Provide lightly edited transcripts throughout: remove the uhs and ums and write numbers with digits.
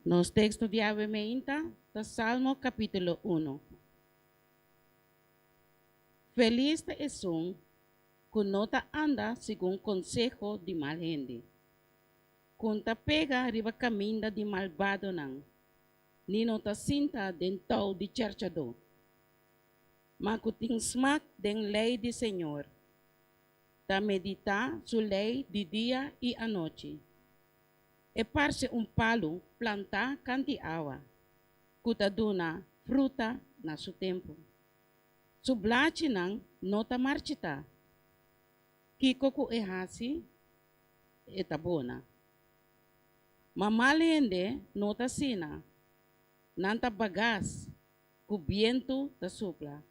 Nos teksto di awe meinta ta Salmo kapítulo uno. Felis ta esun ku no ta anda segun konseho di mal hende, ku n ta pega riba kaminda di malbadonan, ni no ta sinta den tou di chèrchadó, ma ku tin smak den lei di señor, ta meditá su lei di dia i anochi. E parse un palu plantá kant'i awa, ku ta duna fruta na su tempu. Su blachinan no ta marchitá. Kiko ku e hasi, e ta bona. Ma mal hende no ta asina, nan ta bagas ku bientu ta supla.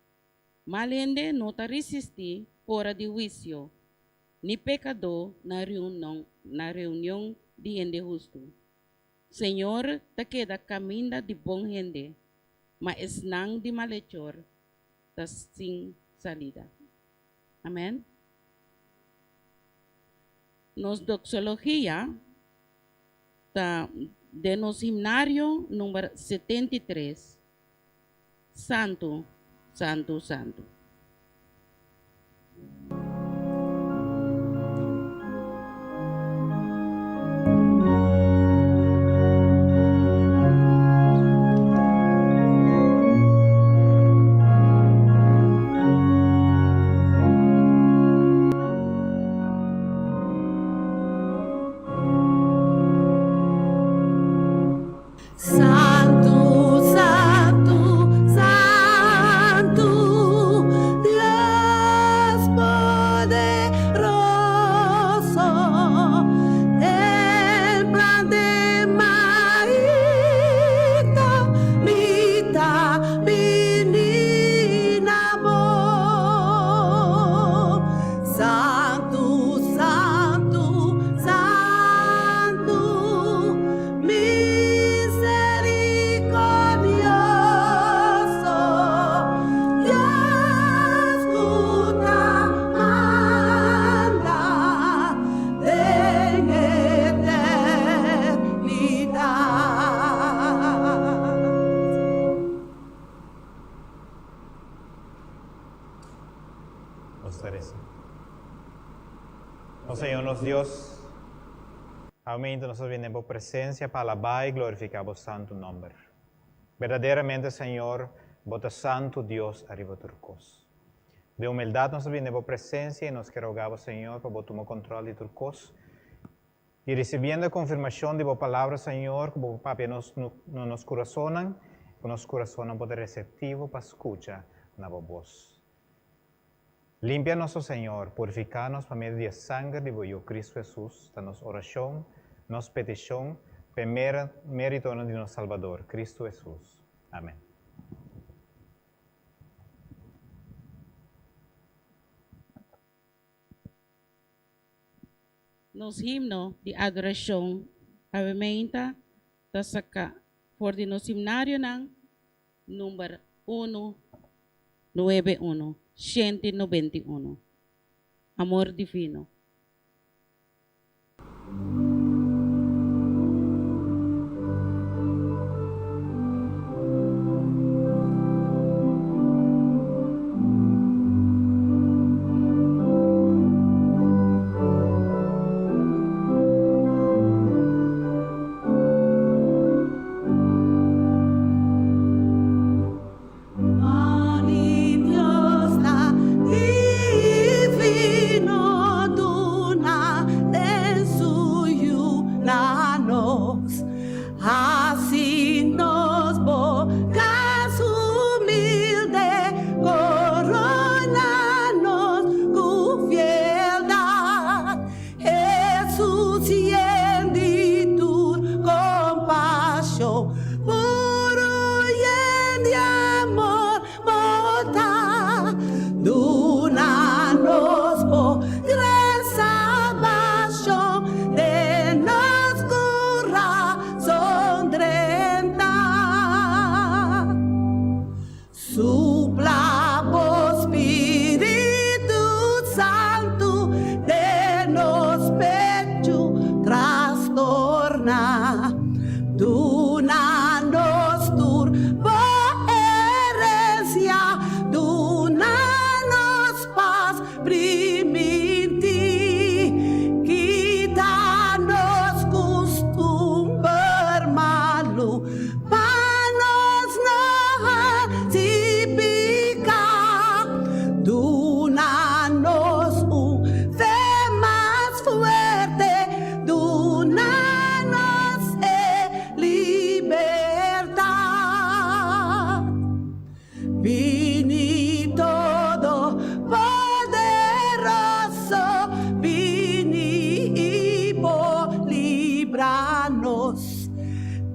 Mal hende no ta risistí ora di huisio, ni pekadó na na reunion di hende hustu. Señor ta keda kaminda di bon hende, ma esnan di malechor ta sin salida. Amen. Nos doxologia ta den nos himnario number 73. Santu, santu, santu. Santu, santu, santu, Dios poderoso, El plan di mainta mi ta bini na bo. Santu, santu, santu, Misericordioso, Dios cu ta manda den eternidad. Nos ta resa. O Señor nos Dios, aumento nos a bini den bo presencia pa alabá i glorificá bo santu nomber. Berdaderamente, Señor, bo ta santu Dios ariba tur cos. Den humildad nos a bini den bo presencia i nos ke roga bo, Señor, pa bo tuma control di tur cos. I ricibiendo e confirmacion di bo palabra, Señor, cu bo papia nos na nos curasonnan, cu nos curasonnan por ta receptivo pa scucha na bo bos. Limpia nos, o Señor, purifiká nos pa medio di e sanger di bo Yu Kristu Hesus, ta nos orashon, nos petishon, p'e méritonan di nos Salbador, Kristu Hesus. Amen. Nos himno di adorashon awe meinta ta saká for di nos himnarionan Number unu nuebe unu, 191. Amor Divino. Mani Dios ta divino.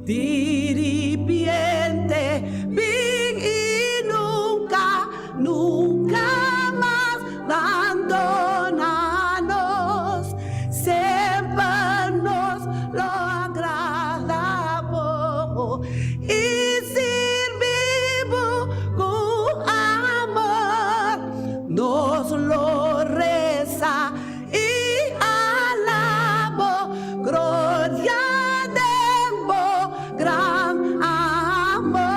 Di ripiente bin i nunka, nunka mas bandona nos. Semper nos lo agrada bo i sirbi bo ku amor. Nos lo resa I alabo gloria den bo gran amor.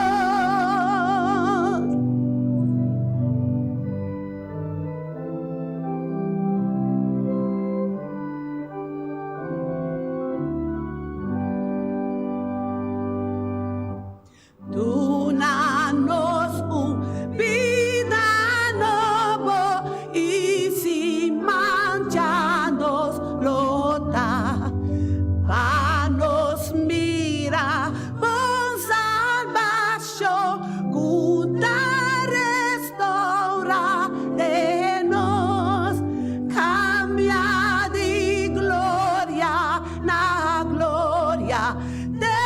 Duna nos un bida nobo i sin mancha nos lo ta, pa nos mira bon salbashon ku ta restourá den nos, kambia di gloria na gloria. Te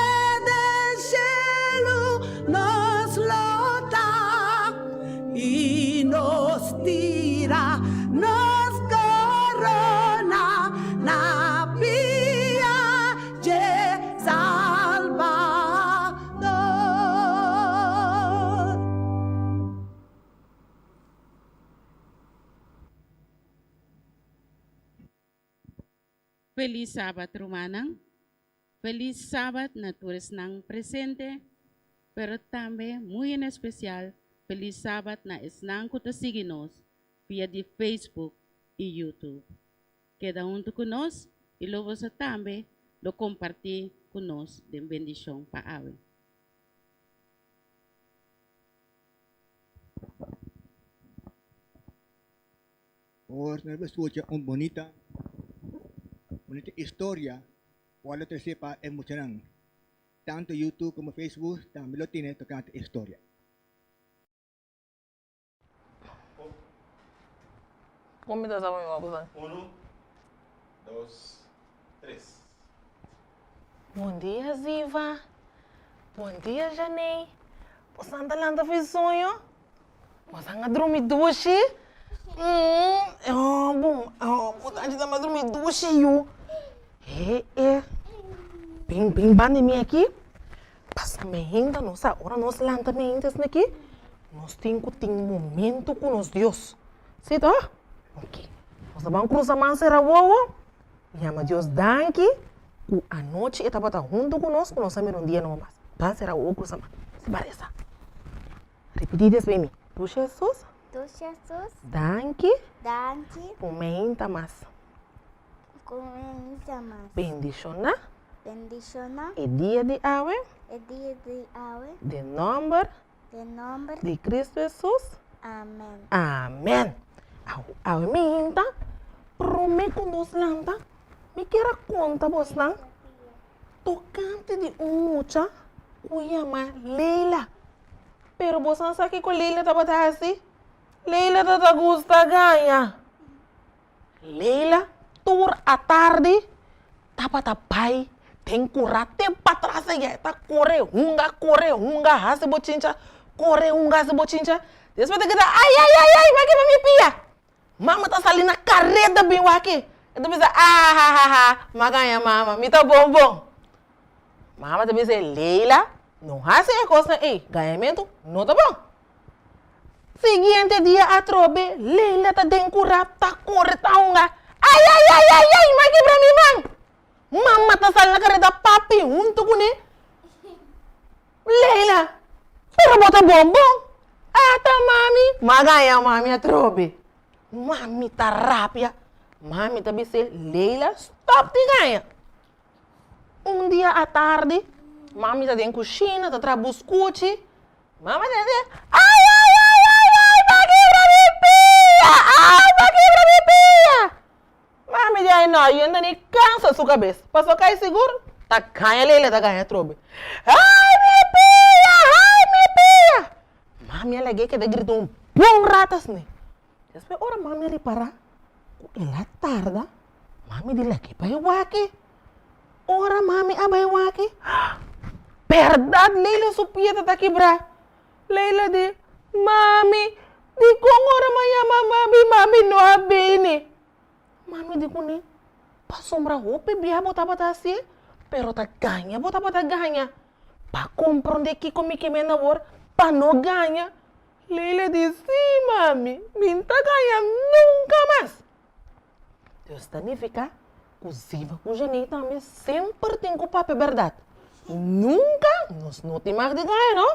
den shelu nos lo ta i nos tira nos korona na pia dje Salbador. Felis Sabat rumannan. Felis Sabat na tur esnan presente, pero tambe muy en especial Felis Sabat na esnan cu ta sigui nos via di Facebook y YouTube. Keda hunto cu nos y lo boso tambe lo comparti cu nos den bendicion pa awe. Ora nos a scucha un bonita bonita historia cual lo trece pa e muchanan. Tanto YouTube como Facebook tambe lo tene tocante e historia. Kon mi ta sa pa mi wak sa? Unu, dos, tres. Bon dia Ziva, bon dia Janey, bosan ta lanta for e soño? Bosan a drumi dushi? Umm, oh bon, bosan a ta drumi dushi yu. He e, bin bin banda di mi aki, pasobra mi ainda no sa, ora nos lanta mi ainda esaki aki, nos tin ku tin momento ku nos Dios, si toh? Ok, nos a ban krusa man sera wowo, yama Dios danki ku anochi e tabata huntu ku nos, ku nos a mira un dia nobo mas. Ban sera wowo krusa man, si ba resa. Ripití despues mi. Tu Jesus. Tu Jesus. Danki. Danki. Ku meinta mas. Ku meinta mas. Bendishoná. Bendishoná. E dia di awe. E dia di awe. Den nòmber. Den nòmber. Di Kristu Hesus. Amèn. Amèn. Awe meinta, promé ku nos lanta, mi kier a konta bosnan tokante di un mucha ku yama Leila. Pero boso a sa kiko Leila tabata hasi? Leila tabata gusta gaña. Leila tur atardi tabata bai den kura te patras ei e ta kore hunga, kore hunga hasi bochincha, kore hunga hasi bochincha. Despues ta grita ai ai ai ai wak pa mi pia. Mama ta sali na kareda bin wak. E ta bisa ahahaha m'a gaña mama mi ta bon bon. Mama ta bisa e Leila, no hasi e kosnan ei, gañamentu no ta bon. Siguiente dia atrobe, Leila ta den kurá, ta kore, ta hunga. Ai, ai, ai, ai, ai, m'a kebra mi man! Mama ta sali na kareda, papi huntu kuné. Leila, pero bo ta bon bon. Ata mami, m'a gaña mami atrobe. Mami ta rabia, mami ta bis'é, Leila, stòp di gaña. Un dia atardi, mami ta den kushina ta traha buskuchi. Mama ta di, Ai, ai, ai, ai, ai, bo a kibra mi pia! Ai, bo a kibra mi pia! Mami di, Ai no, yenda ni kansa su kabes. Pasobra kai sigur ta gaña Leila ta gaña atrobe. Ai, mi pia! Ai, mi pia! Mami a lag'é keda grita un bon rato asina. Despues ora mami a ripará ku el a tarda, mami di lag'é bai wak. Ora mami a bai wak, Bèrdat Leila su pia ta ta kibrá. Leila di, Mami, dikon ora mi a yama mami, mami no a bini? Mami di kuné, Pasobra hopi bia bo tabata hasié, pero ta gaña bo tabata gaña. Pa komprondé kiko mi ke menda awor, pa no gaña. Leila di, Sí, mami, mi n'ta gaña nunka mas. Dios ta nifiká ku Ziva ku Janey tambe semper tin ku papia bèrdat. Nunka nos no tin mag di gaña, no?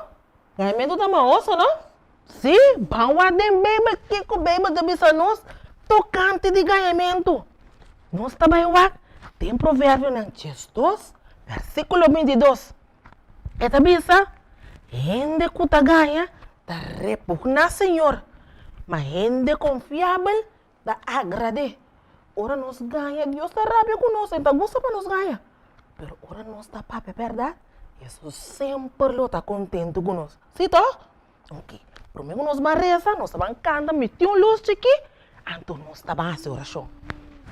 Gañamentu ta mahoso, no? Sí, ban wak den Beibel kiko Beibel ta bisa nos tokante di gañamentu. Nos ta bai wak den Proverbionan 12, versíkulo 22. E ta bisa, Hende ku ta gaña ta repugná Señor, ma hende konfiabel Ta agrad'é. Ora nos gaña, Dios ta rabia ku nos, e ta gusta pa nos gaña. Pero ora nos ta papia bèrdat, Hesus semper lo ta kontentu ku nos. Si tòg? Oke, promé ku nos ban resa, nos ta ban kanta Mi tin un lus chikí, anto nos ta ban hasi orashon.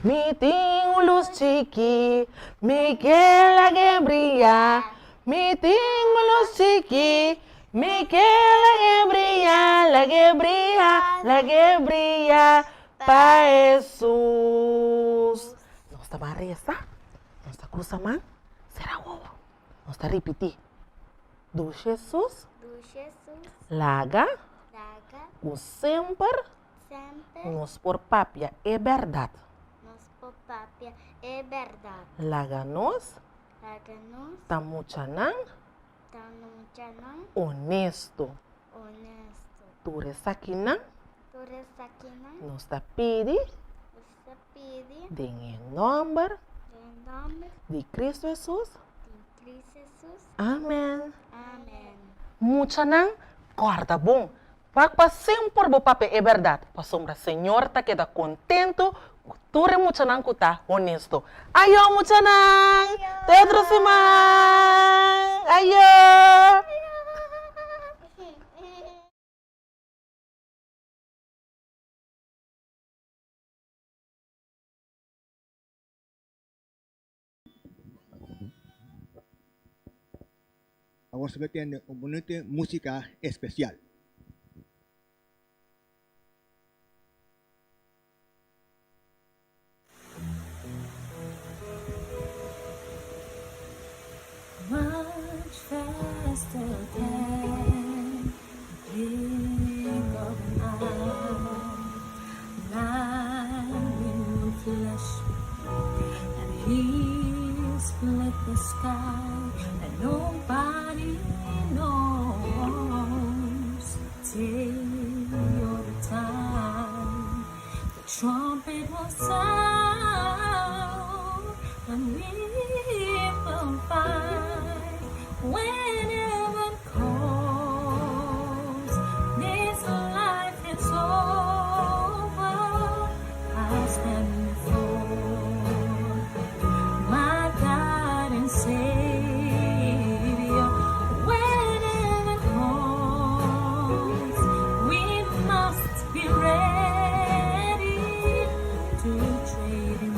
Mi tin un lus chikí, mi ke lag'é bria. Mi tin un lus chikí, Mi ke lag'é bria, lag'é bria, lag'é bria pa Hesus. Nos ta ban resa, nos ta krusa man, sera wowo. Nos ta ripití, Dushi Hesus, laga ku semper nos por papia e bèrdat. Laga nos ta muchanan Ta muchanan. Honesto. Honesto. Tur esakinan. Tur esakinan. Nos ta pidi. Nos ta pidi. Den e nomber. Den e nomber. Di Cristo Hesus. Di Cristo Hesus. Amen. Amen. Muchanan, corda bon. Wak pa semper bo papia e bèrdat, pasobra Señor ta keda kontentu ku tur e muchanan ku ta honesto. Ayo muchanan! Te otro siman! Ayo! Awor se tende un bonita música especial. Much faster than the blink of an eye. Lightning will flash and he split the sky and nobody knows the day or the time. The trumpet will sound and we will find when heaven calls. This life is over. I'll stand before my God and Savior. When heaven calls, we must be ready to trade.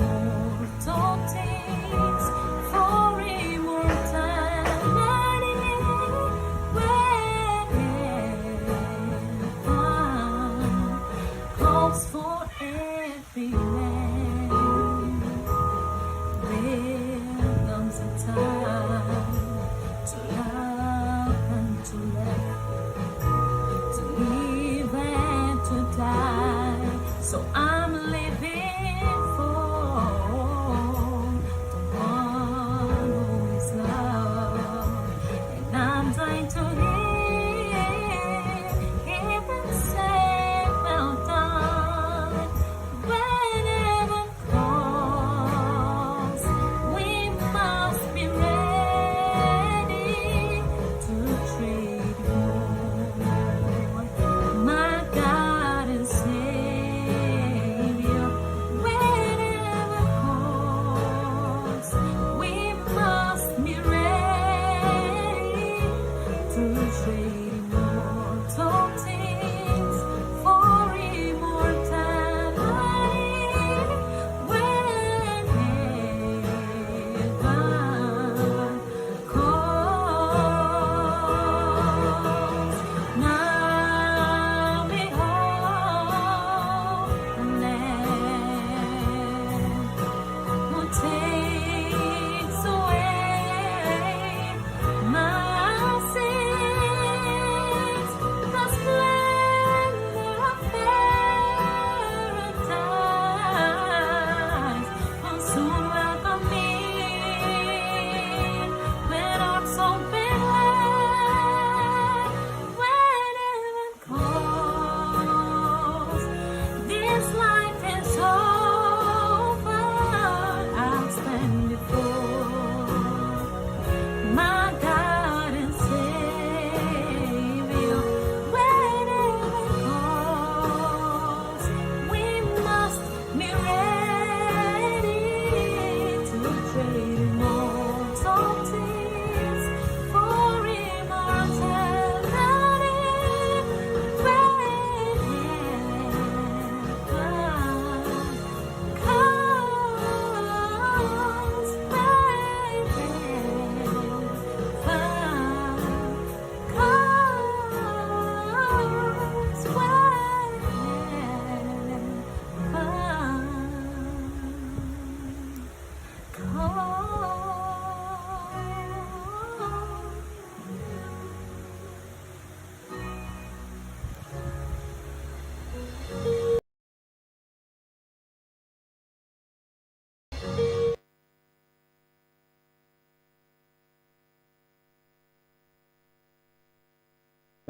call you.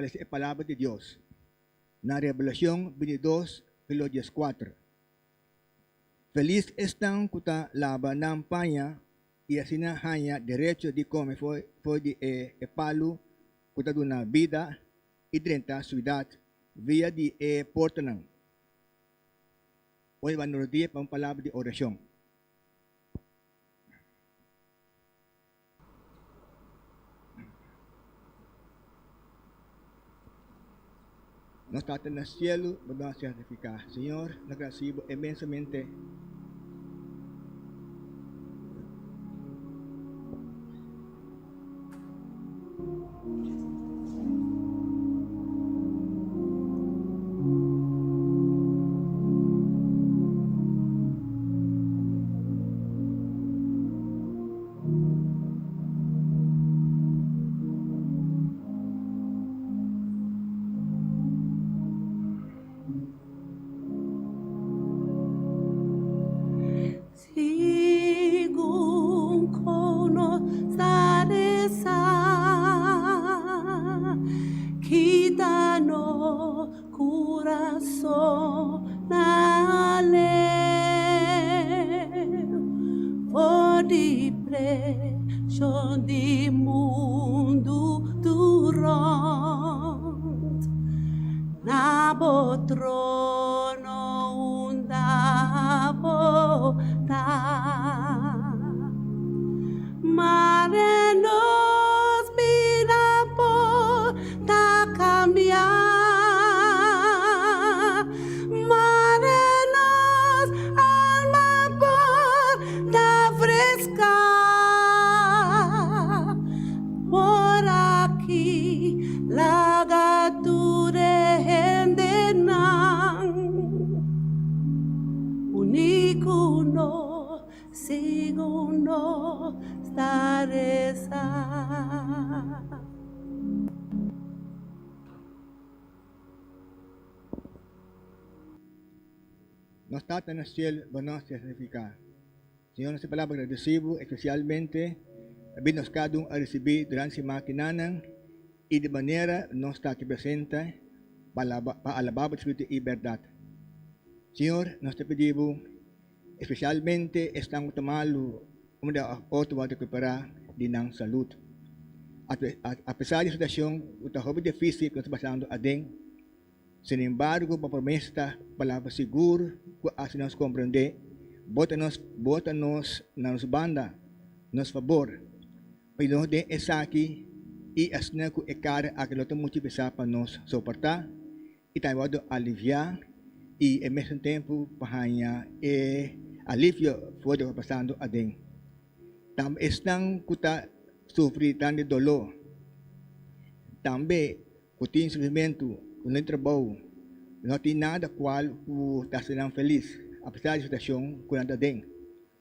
Parece e palabra di Dios. Na Revelacion 22, filo 14. Felis esnan ku ta laba nan paña i asina haña derecho di kome for di e palu ku ta duna bida i drenta siudat via di e portanan. Oi ba nos dia pa un palabra di orashon. Nos Tata na cielo, bo don a santifica. Señor, nos gradici bo inmensamente. Segun ku nos ta resa, kita nos kurason na leu for di preshon di mundu tur rònt na bo trono unda bo ta. Mare nos bida por ta cambia. Mare nos alma por ta fresca. Por aki laga tur e hendenan uni cu nos Segun nos ta resa. Nos Tata na Ciel, bo nos ta santifica. Señor, nos ta palabra agradeci bo especialmente pabia nos cada un a ricibi durante siman kinanan y di manera nos ta aki presente pa alaba bo Spiritu y berdad. Señor, nos ta pidi bo Especialmente esnan cu ta malu, un manera of otro bo a recupera di nan salud. A pesar di e situacion cu ta hopi dificil cu nos ta pasando aden, sin embargo bo promesa ta palabra sigur cu haci nos comprende bo ta nos bo ta nos na nos banda, nos fabor. Pa nos den esaki y asina cu e cara aki lo ta mucho pesa pa nos soporta. I ta wòrdu aliviá i e mesun tempu pa haña e alivio for di loke ta pasando aden. Tambe esnan ku ta sufri tan di doló, tambe ku tin sufrimentu, ku no tin trabou, no tin nada kual ku ta hasi nan felis apesar di situashon ku nan ta aden.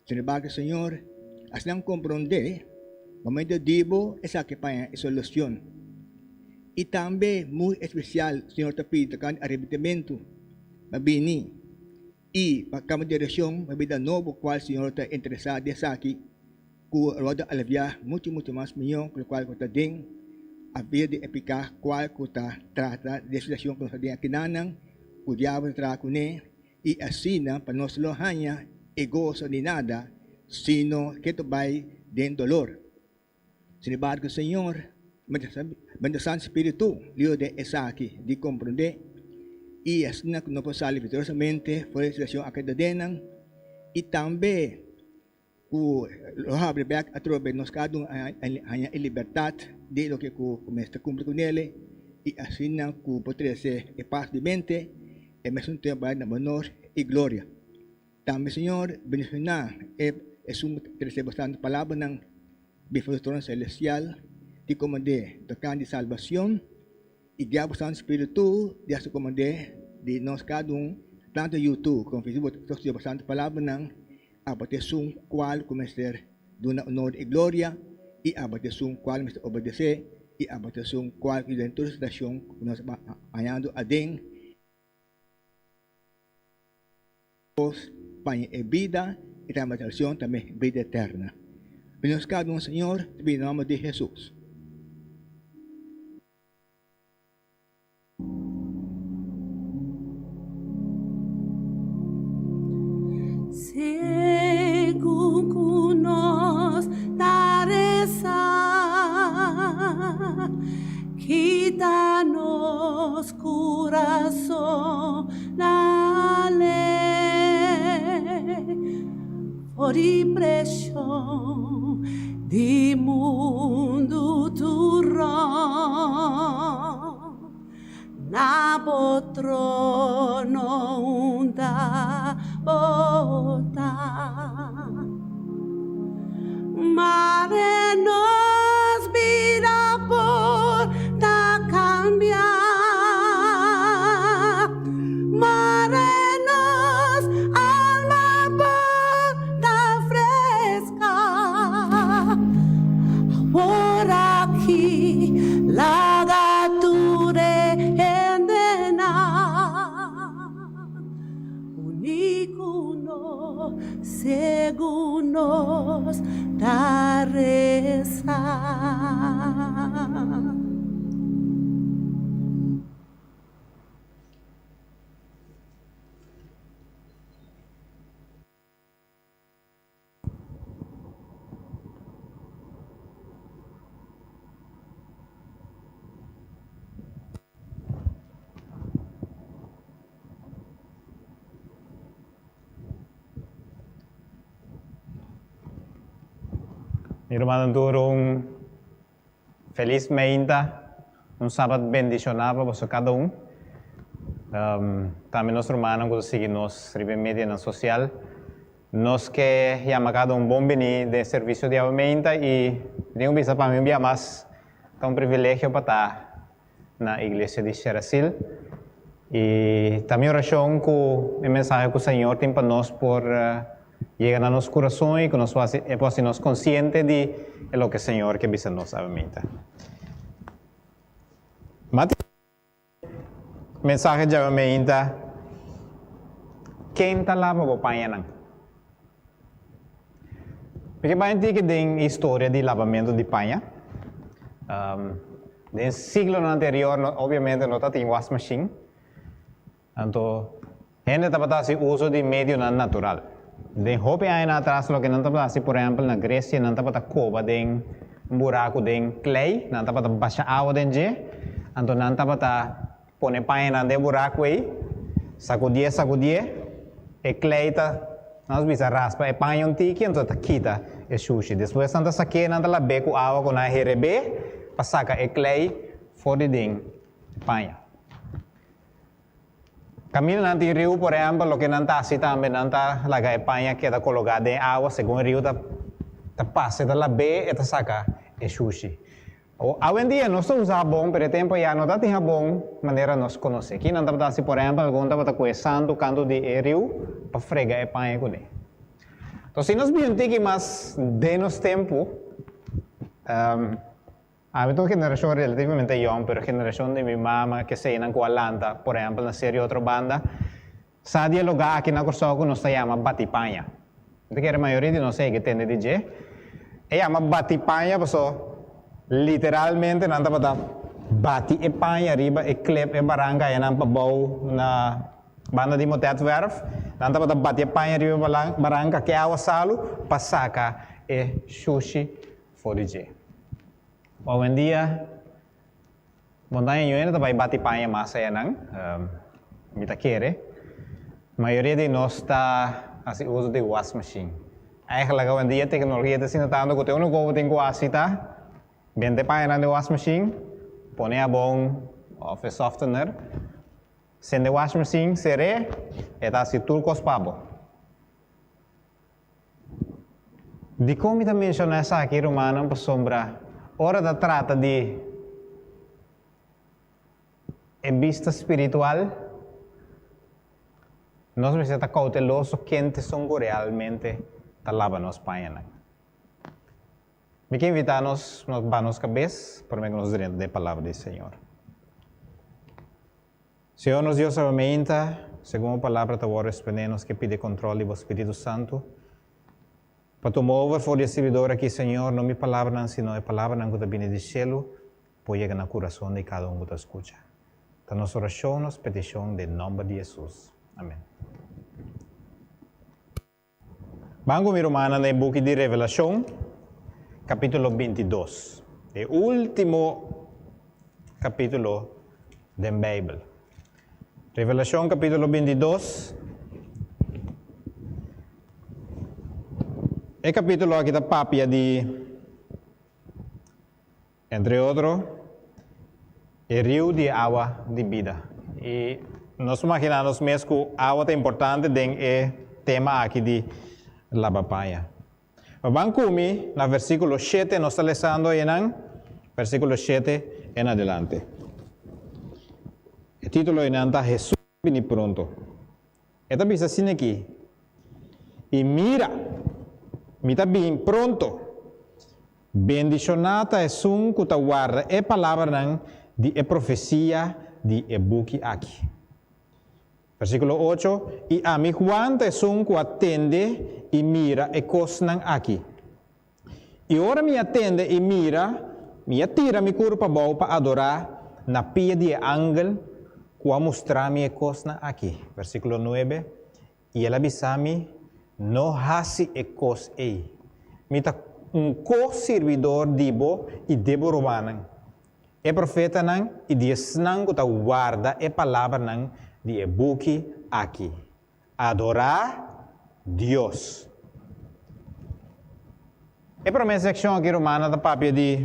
Sin embargo, Señor, asina nan komprondé, pa medio di Bo esaki paña e solucion. I tambe, muy especial, Señor ta pidi tocante arepentimentu pa bini i pa cambia direccion pa bida nobo cual Señor ta interesá di esaki cu lo ta aliviá mucho mucho mas mihó cu locual cu ta den a bida di e picá cual cu ta trata di e situacion cu nos ta den akinanan cu diabel ta traha cune. I asina pa nos lo haña e goso di nada, sino ke ta bai den dolor. Sin embargo, Señor, manda Santu Spiritu liu den esaki di komprondé, i asina ku nos por sali viktoriosamente for di e situashon aki ta den nan, i tambe ku lo habri bek atrobe nos kada un a haña e libertat di loke ku mester kumpli ku nele i asina ku por trese e pas di mente e mesun tempu bai na honor i gloria. Tambe Señor bendiciona e esun ku ta trese bastante palabranan before su trono celestial di komand'é tokante di salbacion i guia bo Santu Spiritu di hasi komand'é di nos kada un tantu YouTube komo Facebook ta studia bastante palabranan. Abo ta esun kual ku mester duna onor i gloria, i abo ta esun kual mester obedesé, i abo ta esun kual ku den tur situashon ku nos ta hañando aden, nos paña e bida i tambe salvacion, tambe bida eterna. Mi nos kada un, Señor, ta pidi den nomber di Hesus. Segun ku nos ta resa, kita nos kurason na lei for di preshon di mundu tur rònt. Na bo trono unda bo ta. Mare nos bida por ta cambia. Mare nos alma por ta fresca. Awor aki laga tur e hendenan uni ku nos segun nos ta resa. Mi rumannan tur un felis meinta, un sabat bendishoná pa boso kada un. Tambe nos rumannan ku ta sigui nos riba e medianan sosial. Nos ke yama kada un bon bini den servisio di awe meinta i tin ku bisa pa mi un bia mas ta un privilegio pa ta na iglesia di Sherasil. I ta mi orashon ku e mensahe ku Señor tin pa nos por yega na nos kurason i ku nos por hasi e por hasi nos konsiente di e loke Señor ke bisa nos awe meinta. Mati. Mensahe djawe meinta, Ken ta laba bo pañanan? Mi ke bai un tiki den historia di labamentu di paña. Den siglonan anterior obviamente no tatin wasmashin, anto hende tabata hasi uso di medionan natural. Den hopi añanan atras loke nan tabata hasi por ehempel na Grecia nan tabata koba den un buraku den klei, nan tabata basha awa den dje, anto nan tabata pone pañanan den e buraku ei, sakudié sakudié, e klei ta, nos bisa raspa e paña un tiki anto ta kita e shushi. Despues nan ta sak'é nan ta lab'é ku awa ku nan a herebé pa saka e klei for di den e paña. Kaminda nan tin riu, por ehèmpel, loke nan ta hasi tambe, nan ta laga e paña keda kologá den awa, segun e riu ta ta pasa, e ta lab'é, e ta saka e shushi. Awendia nos ta usa habon, pero e tempu ayá no ta tin habon manera nos konosé. Ki nan tabata hasi, por ehèmpel, algun tabata ku e santu kantu di e riu pa frega e paña kuné. Entonces, si nos bin un tiki mas den nos tempu, Ami ta un generashon relativamente yòn, pero e generashon di mi mama, keseinan ku a lanta, por ehèmpel na Serie Otro Banda, sa di e lugá aki na Kòrsou ku nos ta yama Batipaña. Mi ta kere mayoria di nos a yega tende di dje. E yama Batipaña paso literalmente nan tabata bati e paña riba e klep, e baranka ayanan pabou na banda di Motetwerf. Nan tabata bati e paña riba e baranka ke awa salu pa saka e shushi For di dje. Awendia Montaña Ñuena ta bai bati paña mas ayanan, mi ta kere. Mayoria di nos ta hasi uso di wasmachine. Eigenlijk awendia teknologia ta asina tantu ku te unu kobo tin ku hasi ta bente pañanan den wasmachine, pone habon òf e softener, sende wasmachine, ser'é, e ta hasi tur kos pa bo. Dikon mi ta menshoná esaki, rumannan? Pasobra ora ta trata di e bista spiritual, nos mester ta kouteloso ken ta esun ku realmente. ta laba nos pañanan. Mi ke invitá nos nos baha nos kabes promé ku nos drenta den e Palabra di Señor. Señor nos Dios awe meinta, segun bo Palabra ta wòrdu eksponé nos ke pidi kontròl di bo Spiritu Santu pa tuma over for di e sirbidor aki Señor, no mi palabranan sino e palabranan ku ta bini di shelu por yega na kurason di kada un ku ta skucha. Ta nos orashon, nos petishon den nòmber di Hesus. Amen. Ban ku mi rumannan den e buki di Revelashon, kapítulo bintidos, e último kapítulo den Beibel. Revelashon kapítulo bintidos, e kapítulo aki ta papia di, Entre otro, e riu di e awa di bida. I nos imaginá nos mes ku awa ta importante den e tema aki di laba paña. Ma ban ku mi na versíkulo shete, nos ta lesando einan, versíkulo shete en adelante. E título einan ta Hesus ta bini pronto. E ta bisa asina aki, I mira, mi ta bin pronto. Bendishoná ta esun ku ta warda e palabranan di e profesia di e buki aki. Versíkulo ocho, I ami Juan ta esun ku a tende i mira e kosnan aki. I ora mi a tende i mira, mi a tira mi kurpa abou pa adorá na pia di e angel ku a mustra mi e kosnan aki. Versíkulo nuebe, I el a bisa mi, No hasi e kos ei. Mi ta un ko-sirbidor di bo i di bo rumannan, e profetanan i di esnan ku ta warda e palabranan di e buki aki. Adorá Dios. E promé sekshon aki rumannan ta papia di,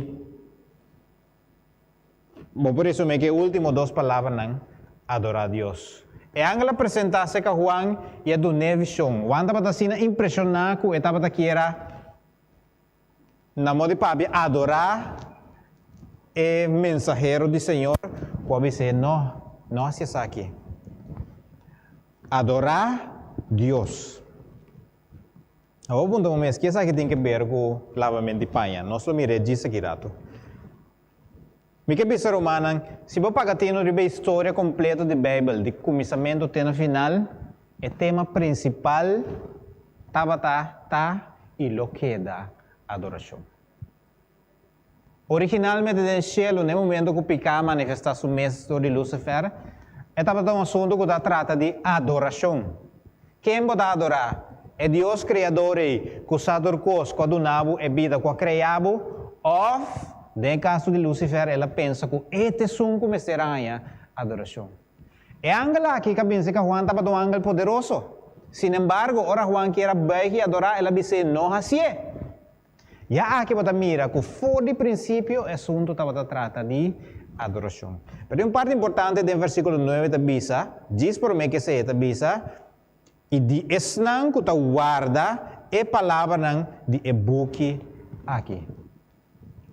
Bo por resumé ku e último dos palabranan, adorá Dios. E angel a presentá serka Juan i a dun'é vishon. Juan tabata asina impreshoná ku e tabata kier a, na modo di papia, adorá e mensahero di Señor ku a bis'é, No, no hasi esaki. Adorá Dios. Awor puntra bo mes, ke esaki tin ke ber ku labament di paña? Nos lo mira e djis aki ratu. Mi ke bisa rumannan, si bo paga tino riba e historia kompleto di Beibel, di kuminsamentu te na final, e tema prinsipal tabata, ta i lo keda adorashon. Originalmente den shelu, na e momento ku piká a manifestá su mes dor di Lucifer, e tabata un asuntu ku ta trata di adorashon. Ken bo ta adorá? E Dios Kreador ei ku sa tur kos, ku a duna bo e bida, ku a krea bo? Òf, den e kaso di Lucifer, el a pensa ku e ta esun ku mester a haña adorashon? E angel aki ku a binse ka Juan tabata un angel poderoso. Sinembargo, ora Juan kier a buig i adorá, el a bis'é, No hasié! Ya aki bo ta mira ku for di prinsipio e asuntu tabata trata di adorashon. Pero tin un parti importante den versíkulo nuebe ta bisa, djis promé ku esei e ta bisa, I di esnan ku ta warda e palabranan di e buki aki.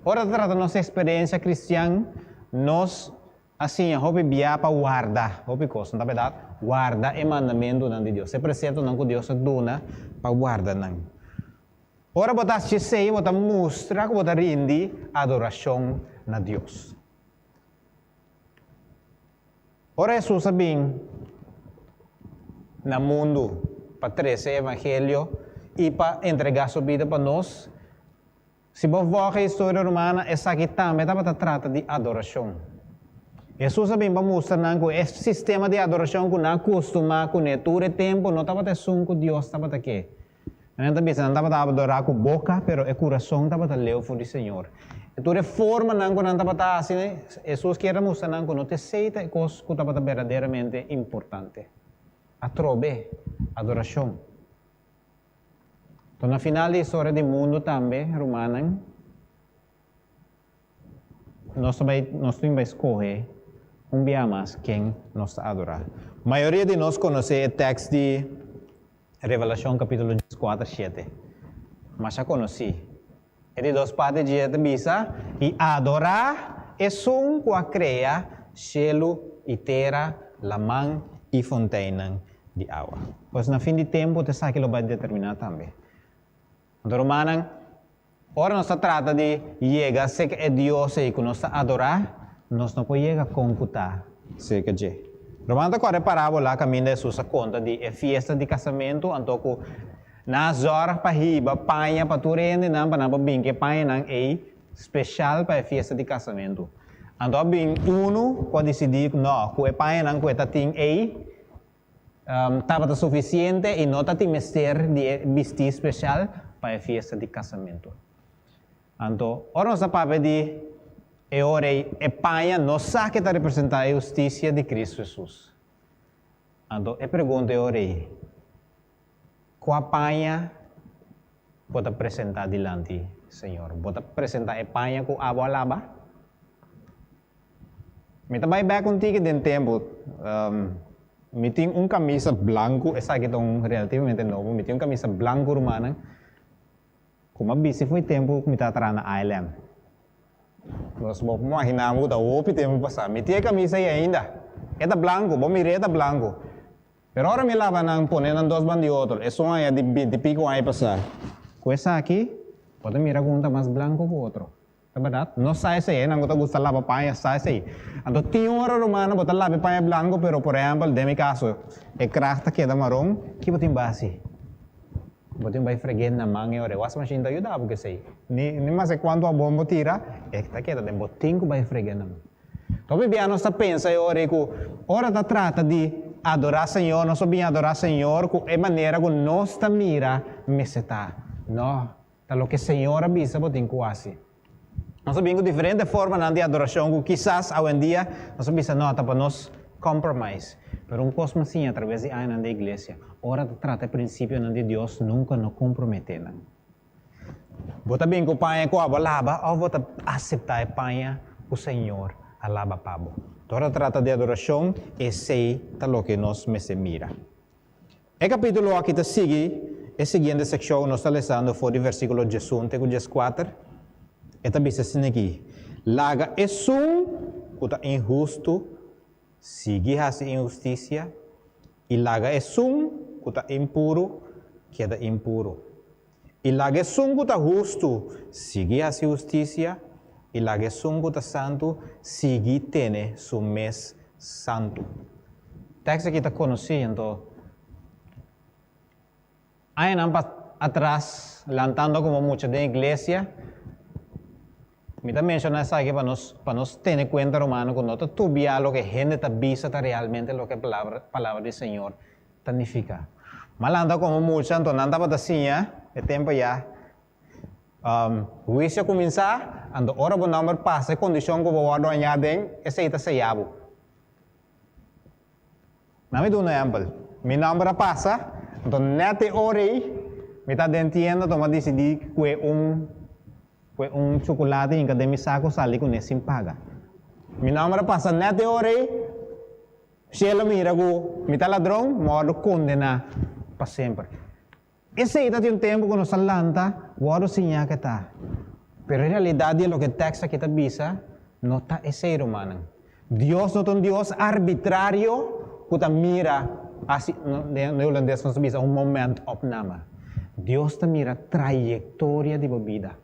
Ora ta trata nos eksperensia kristian, nos a siña hopi bia pa warda hopi kos, no ta bèrdat? Warda e mandamentunan di Dios, e preseptonan ku Dios a duna pa warda nan. Ora bo ta haci esey, bo ta mustra cu bo ta rindi adoracion na Dios. Ora Jesus a bin na mundu pa trece e evangelio y pa entrega su bida pa nos, Si bo vòg e historia romana, esaki tambe tabata trata di adorashon. Hesus a bin pa mustra nan ku e sistema di adorashon ku nan a kustumá kuné tur e tempu no tabata esun ku Dios tabata ke. Nan ta bisa nan tabata adorá ku boka, pero e kurason tabata leu for di Señor. E tur e formanan ku nan tabata hasi, Hesus kier a mustra nan ku no ta esei ta e kos ku tabata berdaderamente importante. Atrobe, adorashon. Enton na final di historia di mundu tambe, rumannan, nos ta bai, nos tin bai skohe un bia mas ken nos ta adorá. Mayoria di nos konosé e tèks di Revelashon kapítulo dieskuater shete. Masha konosí. E di dos parti dje ta bisa, I adorá Esun ku a krea shelu i tera, laman i fonteinnan di awa. Pues na fin di tempu ta esaki lo bai determiná tambe. Anto rumannan, ora nos ta trata di yega serka e Dios ei ku nos ta adorá, nos no por yega kon ku ta serka dje. Rumannan ta kòrda e parábola kaminda Hesus a konta di e fiesta di kasamentu, anto ku nan a zòrg pa hiba paña pa tur hendenan pa nan por bin ku e pañanan ei speshal pa e fiesta di kasamentu. Anto a bin unu ku a disidí ku nò, ku e pañanan ku e ta tin ei tabata sufisiente i no ta tin mester di e bistí speshal pa e fiesta di kasamentu. Anto, ora nos ta papia di e ora ei, e paña no sa ke ta representá e hustisia di Kristu Hesus. Anto, e pregunta e ora ei, Kua paña bo ta presentá dilanti Señor? Bo ta presentá e paña ku abo a laba? Mi ta bai bek un tiki den tempu. Mi tin un kamisa blanku, esaki ta un relativamente nobo, mi tin un kamisa blanku rumannan ku mi a bisti for e tempu ku mi tabata traha na ALM. Nos bo por imaginá bo ku ta hopi tempu pasá. Mi tin e kamisa ei ainda. E ta blanku, bo mir'é e ta blanku. Pero ora mi laba nan, pone nan dos ban di otro, esun aña di binti pico aña pasá, ku esaki, bo ta mira ku un ta mas blanku ku otro. Ta bèrdat? No sa esei, nan ku ta gusta laba paña sa esei. Anto tin ora rumannan bo ta laba e paña blanku, pero por ehèmpel, den mi kaso, e krag ta keda maron, ki bo tin basi? Bo tin bai freg'é na man e ora. E wasmashin ta yuda bo ku esei. Ni ni maske kuantu abon bo tira, e ta keda den. Bo tin ku bai freg'é na man. Hopi bia nos ta pensa e ora ei ku ora ta trata di adorá Señor, nos lo bin adorá Señor ku e manera ku nos ta mira mester ta. No, ta loke Señor a bisa bo tin ku hasi. Nos a bin ku diferente formanan di adorashon ku kisas awendia nos a bisa no, ta pa nos compromise. Pero un kos mi a siña atraves di añanan di iglesia, ora ta trata e prinsipionan di Dios nunka no komprometé nan. Bo ta bin ku paña ku abo a laba òf bo ta aseptá e paña ku Señor a laba pa bo? Ora ta trata di adorashon, esei ta loke nos mester mira. E kapítulo aki ta sigui e siguiente sekshon nos ta lesando for di versíkulo diesun te ku dieskuater. E ta bisa asina aki, Laga esun ku ta inhustu sigui hasi inhustisia, i laga esun ku ta impuru keda impuru. I laga esun ku ta hustu sigui hasi hustisia, i laga esun ku ta santu sigui tene su mes santu. Tekst aki ta konosí, anto añanan pa atras, lantando komo mucha den iglesia, mi ta menshoná esaki pa nos pa nos tene kuenta, rumannan, ku no ta tubia loke hende ta bisa ta realmente loke palabra palabra di Señor ta nifiká. Ma lanta komo mucha, anto nan tabata siña e tempu ya. Huisio a kuminsá, anto ora bo nòmber pasa e kondishon ku bo wòrdu hañá den, esei ta seyá bo. Na mi duna un ehèmpel. Mi nòmber a pasa, anto nèt e ora ei mi ta den tienda, anto mi a disidí kue un kue un chukulati hinka den mi saku sali kuné sin paga. Mi nòmber a pasa nèt e ora ei. Cielo mira cu mi ta ladron, mi a wordo condena pa semper. Esey ta tin un tempo cu nos ta lanta, wordo siña ke ta. Pero e realidad di e loke e tekst aki ta bisa, no ta esey, rumannan. Dios no ta un Dios arbitrario cu ta mira, asi, den Holandes nos ta bisa un momentopname. Dios ta mira trayectoria di bo bida.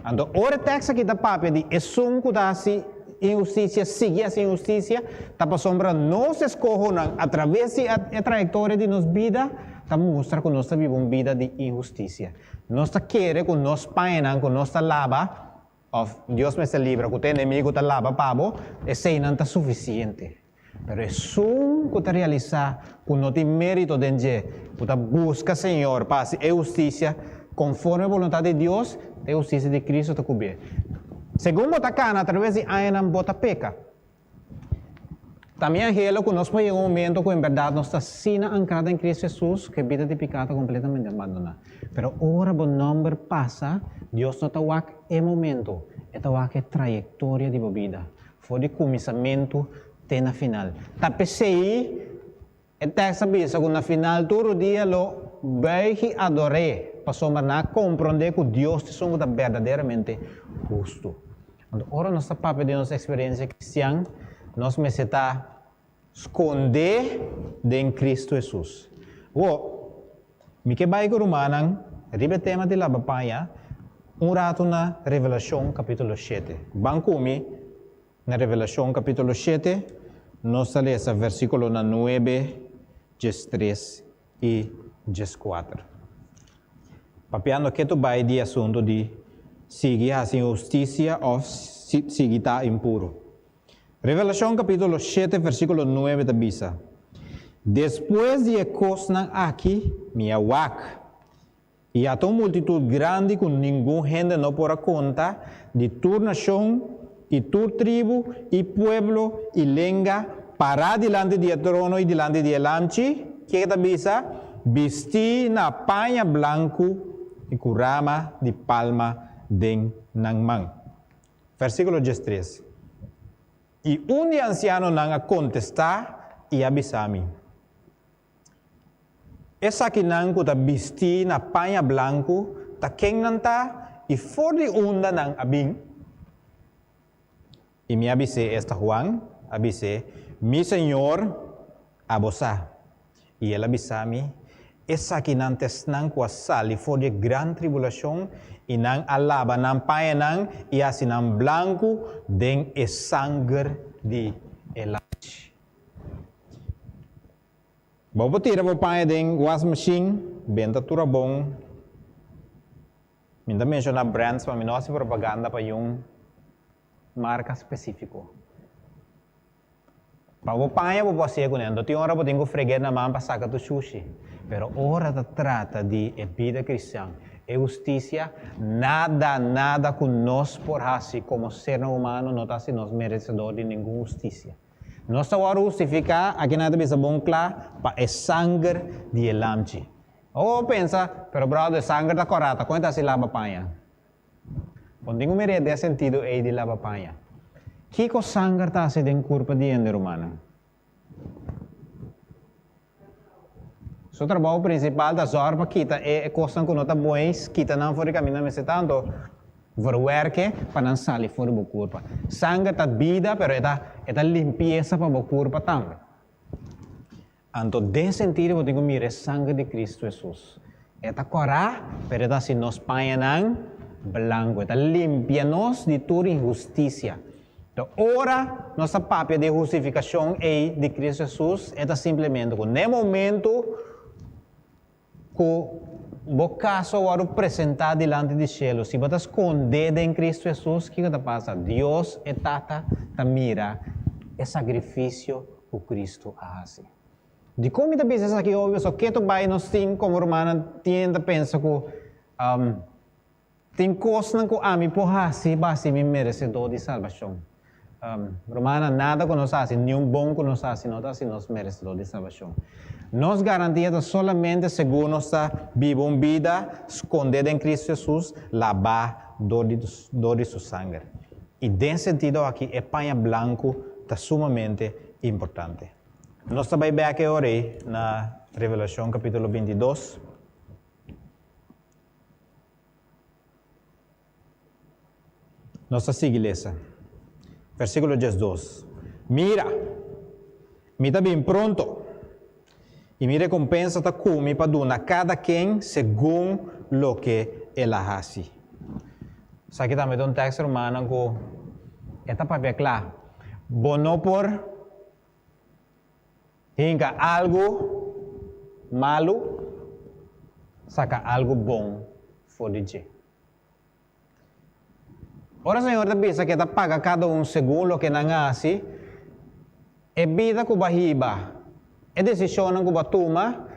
Anto ora e tekst aki ta papia di esun ku ta hasi inhustisia sigui hasi inhustisia, ta pasobra nos eskohonan atraves di e trayektoria di nos bida ta mustra ku nos ta biba un bida di inhustisia. Nos ta kere ku nos pañanan ku nos ta laba, òf Dios mester libra ku ta enemigu ta laba pa bo, eseinan ta sufisiente. Pero esun ku ta realisá ku no tin mérito den dje, ku ta buska Señor pa hasi e hustisia konforme boluntat di Dios, e hustisia di Cristo ta kubrié. Segun bo ta kana atraves di añanan bo ta peka. Ta mi anhelo ku nos por yega un momento ku en bèrdat nos ta asina ankrá den Cristo Jesus ku e bida di piká ta kompletamente abandoná. Pero ora bo nòmber pasa, Dios no ta wak e momento, e ta wak e trayektoria di bo bida. For di kuminsamentu te na final. Ta p'esei e tèks ta bisa ku na final tur rudia lo buig i ador'é, pasobra nan a komprondé ku Dios ta esun ku ta berdaderamente hustu. Anto ora nos ta papia di nos eksperensia kristian, nos mester ta skondé den Kristu Hesus. Awor, mi ke bai ku rumannan. Riba e tema di laba paña, un ratu na Revelashon kapítulo shete. Ban ku mi na Revelashon kapítulo shete, nos ta lesa versíkulonan nuebe, diestres i dieskuater. Papiando ketu bai di asuntu di sigui hasi inhustisia òf sigui ta impuru. Revelashon kapítulo shete versíkulo nuebe ta bisa, Despues di e kosnan aki mi a wak, i ata un multitut grandi ku ningun hende no por a konta, di tur nashon i tur tribu i pueblo i lenga, pará dilanti di e trono i dilanti di e Lamchi, ke ta bisa, bistí na paña blanku i ku rama di palma den nan man. Versíkulo diestres, I un di e ansianonan a kontestá i a bisa mi, Esakinan ku ta bistí na paña blanku ta ken nan ta i for di unda nan a bin? I mi a bis'é, esta Juan, a bis'é, Mi Señor, abo sa. I el a bisa mi, Esakinan ta esnan ku a sali for di e gran tribulashon, i nan a laba nan pañanan i hasi nan blanku den e sanger di e Lamchi. Bo por tira bo paña den wasmashin, benta tur abon. Mi no ta menshoná brands pa mi no hasi propaganda pa yun marka spesífiko. Pa bo paña bo por hasié kuné, anto tin ora bo tin ku freg'é na man pa saka tur shushi. Pero ora ta trata di e bida kristian, e hustisia, nada, nada ku nos por hasi komo sernan humano no ta hasi nos meresedor di ningun hustisia. Nos ta wòrdu hustifiká, aki nan ta bisa bon kla, pa e sanger di e Lamchi. Bo por pensa, pero bròder, e sanger ta kòrá, ta kon e ta hasi laba paña? Bon tin un miria den sentido ei di laba paña. Kiko sanger ta hasi den kurpa di hende rumannan? Su trabou prinsipal ta zòrg pa kita e kosnan ku no ta buens, kita nan for di kaminda mester ta, anto verwerke pa nan sali for di bo kurpa. Sanger ta bida, pero e ta e ta limpiesa pa bo kurpa tambe. Anto den sentido bo tin ku mira e sanger di Kristu Hesus. E ta kòrá, pero e ta hasi nos pañanan blanku. E ta limpia nos di tur inhustisia. Anto ora nos ta papia di e hustifikashon ei di Kristu Hesus, e ta simplemente ku n'e momentu ku bo kaso a wòrdu presentá dilanti di shelu, si bo ta skondé den Kristu Hesus, kiko ta pasa? Dios e Tata ta mira e sakrifisio ku Kristu a hasi. Dikon mi ta bisa esaki hopi? Pasobra ketu bai nos tin komo rumannan tin ta pensa ku tin kosnan ku ami por hasi pa hasi mi meresedó di salbashon. Rumannan, nada ku nos hasi, niun bon ku nos hasi no ta hasi nos meresedó di salbashon. Nos garantia ta solamente segun nos ta biba un bida skondé den Kristu Hesus, labá dor di dor di su sanger. I den sentido aki e paña blanku ta sumamente importante. Nos ta bai bèk e ora ei na Revelashon kapítulo bintidos. Nos ta sigui lesa. Versíkulo diesdos, Mira! Mi ta bin pronto, i mi rekompensa ta ku mi pa duna kada ken segun loke el a hasi. Esaki tambe ta un tekst, rumannan, ku e ta papia kla. Bo no por hinka algu malu, saka algu bon for di dje. Ora Señor ta bisa ku e ta paga kada un segun loke nan a hasi, e bida ku bo a hiba, e desishonnan ku bo a tuma,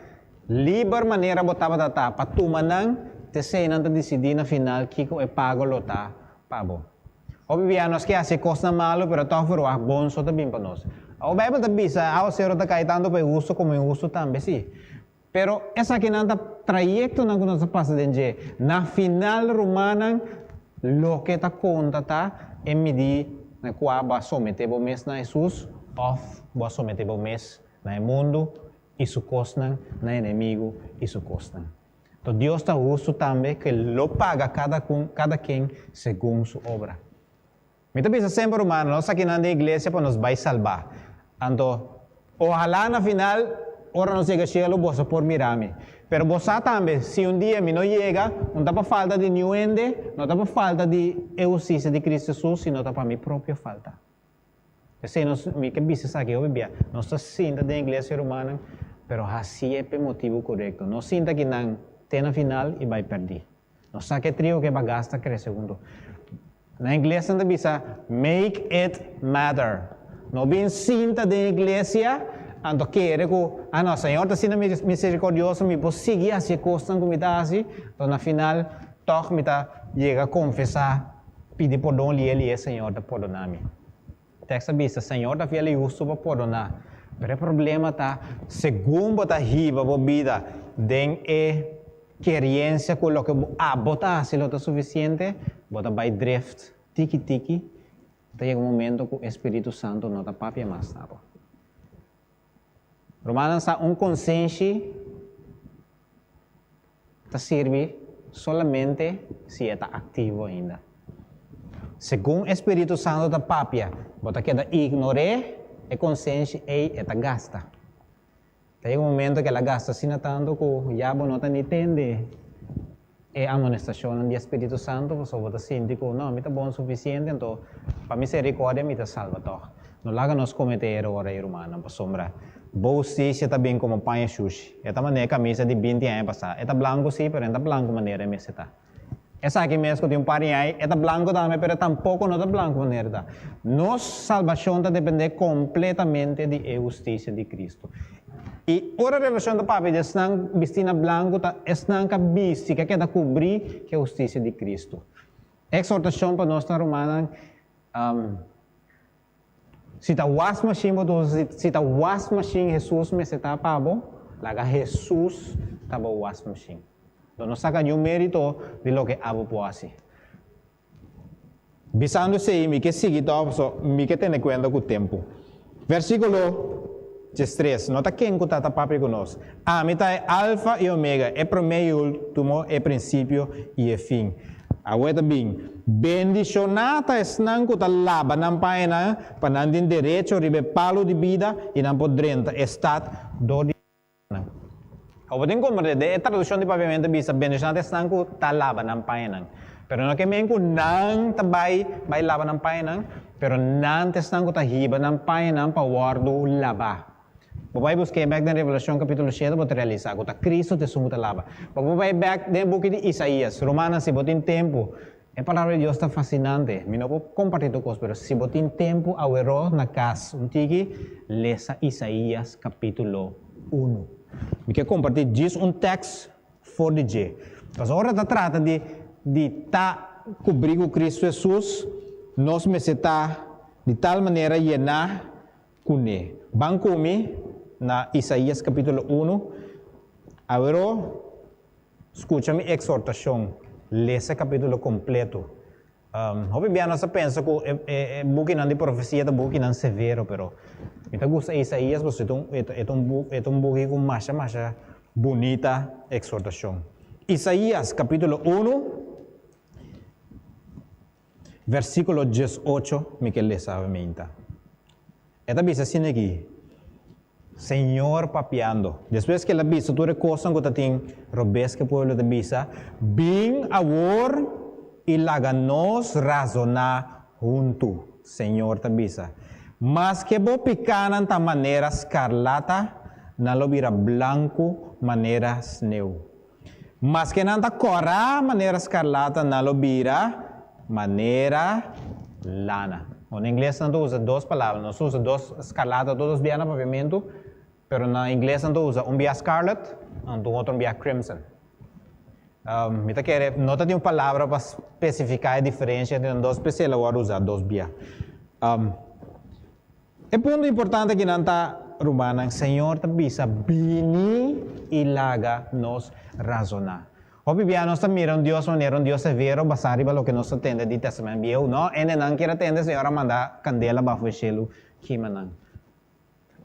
liber manera bo tabata ta pa tuma nan, t'esei nan ta disidí na final kiko e pago lo ta pa bo. Hopi bia nos ke hasi kosnan malu, pero tòg ferwagt bon so ta bin pa nos. Awor Beibel ta bisa, Awasero ta kai tantu pa e hustu komo inhustu tambe, sí. Pero esakinan ta trayektonan ku nos a pasa den dje. Na final rumannan, loke ta konta ta e midí na kua bo a someté bo mes na Hesus òf bo a someté bo mes na e mundu i su kosnan, na enemigu i su kosnan. Anto Dios ta hustu tambe ku e lo paga kada kun kada ken segun su obra. Mi ta bisa semper rumannan, nos akinan den iglesia pa nos bai salbá. Anto, ohalá na final, ora nos yega shelu, boso por mira mi. Pero bo sa tambe, si un dia mi no yega, no ta pa falta di niun hende, no ta pa falta di e hustisia di Cristo Jesus, sino ta pa mi propio falta. P'esei nos, mi ke bisa esaki hopi bia, nos ta sinta den iglesia rumannan, pero hasié p'e motibu korekto. No sinta ki nan te na final i bai pèrdí. Nos sa ke trio ke bagas ta krese huntu. Na ingles nan ta bisa make it matter. No bin sinta den iglesia anto kere ku, ah no, Señor ta asina miserikordioso, mi por sigui hasi e kosnan ku mi ta hasi, anto na final tòg mi ta yega konfesá, pidi pordon lié lié Señor ta pordoná mi. Tekst ta bisa, Señor ta fiel i hustu pa pordoná. Pero e problema ta, segun bo ta hiba bo bida den e keriensia ku loke bo abo ta hasi lo ta sufisiente, bo ta bai drift tiki tiki, ta yega un momento ku e Spiritu Santu no ta papia mas na bo. Rumannan sa un konsenshi ta sirbi solamente si e ta aktivo ainda. Segun e Spiritu Santu ta papia, bo ta keda ignor'é, e konsenshi ei e ta gasta. Ta yega un momento ku el a gasta asina tantu ku ya bo no ta ni tende e amonestashonnan di e Spiritu Santu, pasobra bo ta sinti ku, no, mi ta bon sufisiente, anto pa miserikòrdia mi ta salba tòg. No laga nos kometé eror ei, rumannan, pasobra bo hustisia ta bin komo paña shushi. E ta manera e kamisa di binti aña pasá. E ta blanku sí, pero e no ta blanku manera e mester ta. Esaki mes ku tin un par di aña, e ta blanku tambe, pero e tampoko no ta blanku manera e ta. Nos salbashon ta dependé kompletamente di e hustisia di Kristu. I ora Revelashon ta papia di esnan bistí na blanku, ta esnan ku a bisti, ku a keda kubrí ku e hustisia di Kristu. E eksortashon pa nos ta, rumannan, Si ta was machine bo ta usa, si ta was machine Hesus mester ta pa bo, laga Hesus ta bo was machine. Lo no saka niun merito di loke abo por hasi. Bisando esei mi ke sigui tòg paso mi ke tene kuenta ku tempu. Versikulo 13, No ta ken ku ta ta papia ku nos. Ami ta e Alfa i Omega, e promé i último, e prinsipio i e fin. Awe ta bin, Bendishoná ta esnan ku ta laba nan pañanan, pa nan tin derecho riba e palu di bida i nan por drenta e stat dor di nan. Awor bo tin komprendé, den e tradukshon di papiamentu ta bisa, Bendishoná ta esnan ku ta laba nan pañanan. Pero no ke men ku nan ta bai bai laba nan pañanan, pero nan ta esnan ku ta hiba nan pañanan pa wòrdu labá. Bo bai busk'é bèk den Revelashon kapítulo shete bo ta realisá ku ta Kristu ta esun ku ta laba. Pa bo bai bèk den e buki di Isaías, rumannan si bo tin tempu, e palabra di Dios ta fasinante. Mi no por kompartí tur kos, pero si bo tin tempu aweró na kas un tiki, lesa Isaías kapítulo unu. Mi ke kompartí djis un tèks for di dje. Pasobra ora ta trata di di ta kubrí ku Kristu Hesus, nos mester ta di tal manera yená Kuné. Ban ku mi na Isaías kapítulo unu. Aweró, skucha mi eksortashon, lesa e kapítulo kompleto. Hopi bia nos ta pensa ku e e bukinan di profesia ta bukinan severo, pero mi ta gusta Isaías pasobra e ta un e ta un e ta un buki ku masha masha bunita eksortashon. Isaías kapítulo unu. Versíkulo 18 mi ke lesa awe meinta. E ta bisa asina aki, Señor papiando. Despues ku el a bisa tur e kosnan ku ta tin robes ku e pueblo ta bisa, Bin awor i laga nos razoná huntu, Señor ta bisa. Maske bo pikánan ta manera skarlata, nan lo bira blanku manera sneu. Maske nan ta kòrá manera skarlata, nan lo bira manera lana. O na ingles nan ta usa dos palabra. Nos ta usa dos skarlata tur dos bia na papiamentu, pero na ingles nan ta usa un bia scarlet anto un otro un bia crimson. Mi ta kere no ta tin un palabra pa spesifiká e diferensia entre nan dos, p'esei el a wòrdu usá dos bia. E punto importante akinan ta, rumannan, Señor ta bisa, Bini i laga nos razoná. Hopi bia nos ta mira un Dios manera un Dios severo basá riba loke nos ta tende di Testament Bieu. No, hendenan kier a tende, Señor a manda kandela bafo e shelu kima nan.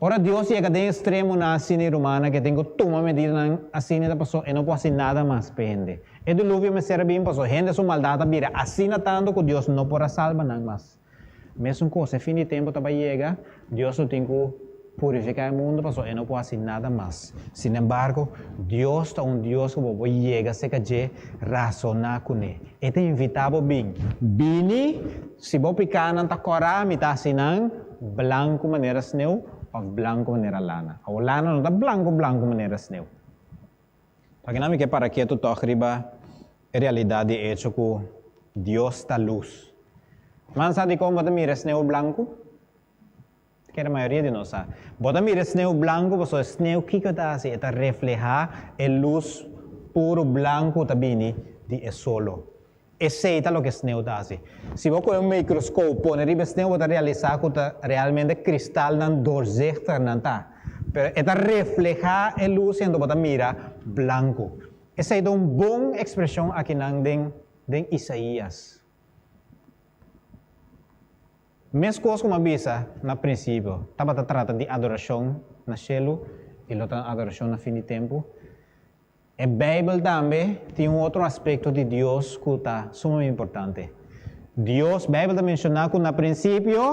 Ora Dios yega den ekstremonan asina, rumannan, ke tin ku tuma medidanan asina ta pasobra e no por hasi nada mas pa hende. E diluvio mester a bin pasobra hende su maldat a bira asina tantu ku Dios no por a salba nan mas. Mesun kos, e fin di tempu ta bai yega, Dios lo tin ku purifiká e mundu pasobra e no por hasi nada mas. Sinembargo, Dios ta un Dios ku bo por yega serka dje, rasoná kuné. E ta invitá bo bin. Bini, si bo pikánan ta kòrá, mi ta hasi nan blanku manera sneu òf blanku manera lana. Awor lana no ta blanku blanku manera sneu. Pakinan mi ke para ketu tòg riba e realidat di e echo ku Dios ta lus. Man sa dikon bo ta mira sneu blanku? Kere mayoria di nos sa. Bo ta mira e sneu blanku pasobra e sneu kiko e ta hasi? E ta reflehá e lus puru blanku ku ta bini di e solo. Esei ta loke e sneu ta hasi. Si bo kohe un mikroskop pone riba e sneu bo ta realisá ku ta realmente kristalnan doorzichtig nan ta. Pero e ta reflehá e lus i anto bo ta mira blanku. Esei ta un bon ekspreshon akinan den den Isaías. Meskos ku mi a bisa na prinsipio, tabata trata di adorashon na shelu i lo ta adorashon na fin di tempu. E Beibel tambe tin un otro aspekto di Dios ku ta sumamente importante. Dios, Beibel ta menshoná ku na prinsipio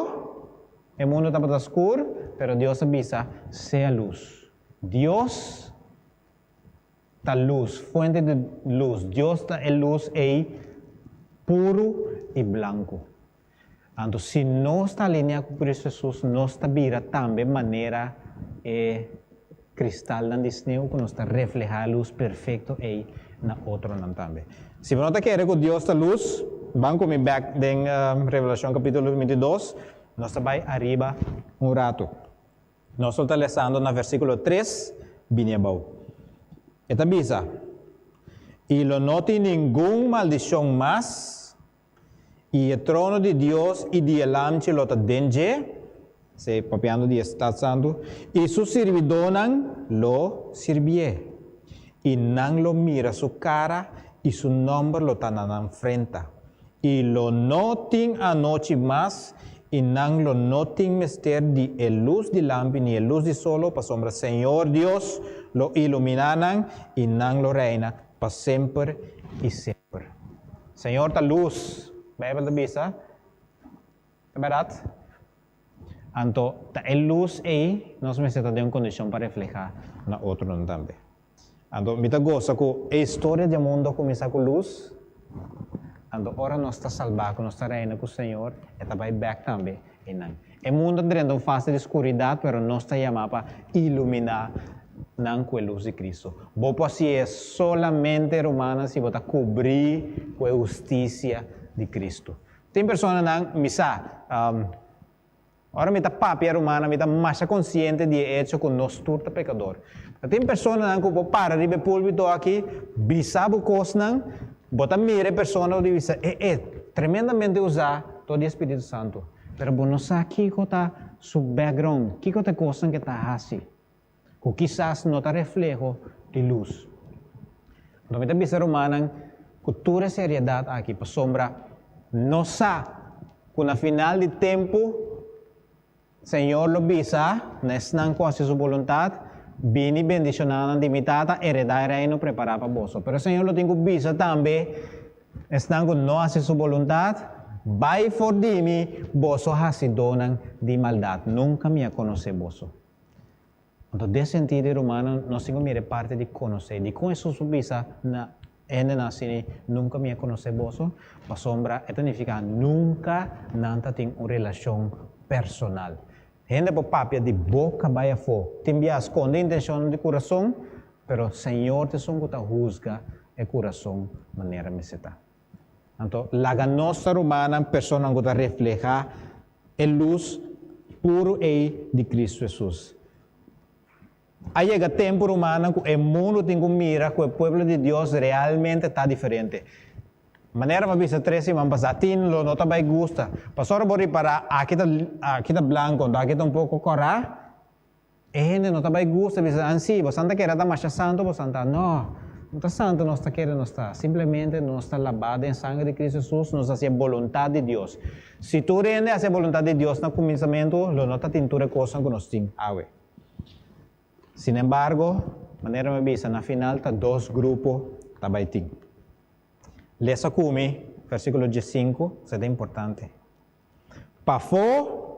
e mundu tabata skur, pero Dios a bisa, Sea lus. Dios ta lus, fuente di lus. Dios ta e lus ei puru i blanku. Anto si nos ta alineá ku Kristu Hesus, nos ta bira tambe manera e kristalnan di sneu ku nos ta reflehá e lus perfekto ei na otronan tambe. Si bo no ta kere ku Dios ta lus, ban ku mi bèk den Revelashon kapítulo 22, nos ta bai ariba un ratu. Nos lo ta lesando na versíkulo tres bini abou. E ta bisa, I lo no tin ningun maldishon mas, I e trono di Dios i di e Lamchi lo ta den dje, esei papiando di e stat santu, i su sirbidónan lo sirbié. I nan lo mira su kara i su nòmber lo ta na nan frenta. I lo no tin anochi mas i nan lo no tin mester di e lus di lampi ni e lus di solo, pasobra Señor Dios lo iluminá nan i nan lo reina pa semper i semper. Señor ta lus, Bijbel ta bisa, ta bèrdat? Anto ta e lus ei nos mester ta den un kondishon pa reflehá na otronan tambe. Anto mi ta gosa ku e historia di e mundu a kuminsá ku lus, anto ora nos ta salbá, ku nos ta reina ku Señor, e ta bai bèk tambe einan. E mundu a drenta un fase di skuridat, pero nos ta yamá pa iluminá nan ku e lus di Kristu. Bo por hasié solamente, rumannan, si bo ta kubrí ku e hustisia di Kristu. Tin personanan, mi sa, ora mi ta papia, rumannan, mi ta masha konsiente di e echo ku nos tur ta pekador. Pero tin personanan ku bo para riba e púlpito aki, bisa bo kosnan, bo ta mira e persona bo ta bisa, e, e, tremendamente usá dor di e Spiritu Santu. Pero bo no sa kiko ta su background, kiko ta e kosnan ku e ta hasi, ku kisas no ta refleho di lus. Anto mi ta bisa rumannan ku tur e seriedat aki pasobra nos sa ku na final di tempu Señor lo bisa na esnan ku hasi su boluntat, Bini bendishonánan di mi Tata, eredá e reino prepará pa boso. Pero Señor lo tin ku bisa tambe esnan ku no hasi su boluntat, Bai for di mi, boso hasidónan di maldat, nunka mi a konosé boso. Anto den sentido di rumannan, nos tin ku mira e parti di konosé. Dikon Hesus por bisa na hendenan asina, Nunka mi a konosé boso? Pasobra e ta nifiká nunka nan ta tin un relashon personal. Hende por papia di boka bai afó, tin bia skonde intenshonnan di kurason, pero Señor ta esun ku ta husga e kurason manera mester ta. Anto, laga nos ta rumannan personanan ku ta reflehá e lus puru ei di Kristu Hesus. A yega tempu, rumannan, ku e mundu tin ku mira ku e pueblo di Dios realmente ta diferente. Manera mi a bisa tres siman pasá, tin lo no ta bai gusta. Pasobra bo ripará, aki ta aki ta blanku, anto aki ta un poko kòrá. E hende no ta bai gusta bisa, an sí, bosan ta kere ta masha santu, bosan ta. No, no ta santu nos ta kere nos ta. Simplemente nos ta labá den sanger di Cristo Jesus, nos ta hasi e boluntat di Dios. Si tur hende hasi e boluntat di Dios na kuminsamentu, lo no ta tin tur e kosnan ku nos tin awe. Sinembargo, manera mi a bisa, na final ta dos grupo ta bai tin. Lesa ku mi versíkulo diesinku, esei ta importante. Pafó.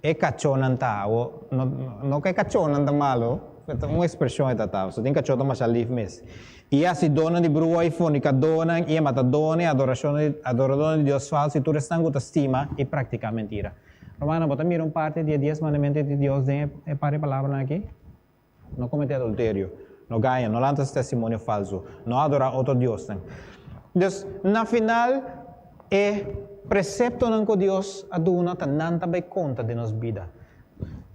E kachónan ta awo, no, no ku e kachónan ta malo, ta un ekspreshon e ta ta, pasobra tin kachó ta masha lif mes. I hasidónan di brua i fornikadónan i e matadónan i adorashon adoradónan di dios falsu i tur esnan ku ta stima i praktiká mentira. Rumannan, bo ta mira un parti di e dies mandamentu di Dios den e par di palabranan aki? No kometé adulterio, no gaña, no lanta testimonio falsu, no adorá otro diosnan. Dus, na final, e preseptonan ku Dios a duna ta nan ta bai konta den nos bida.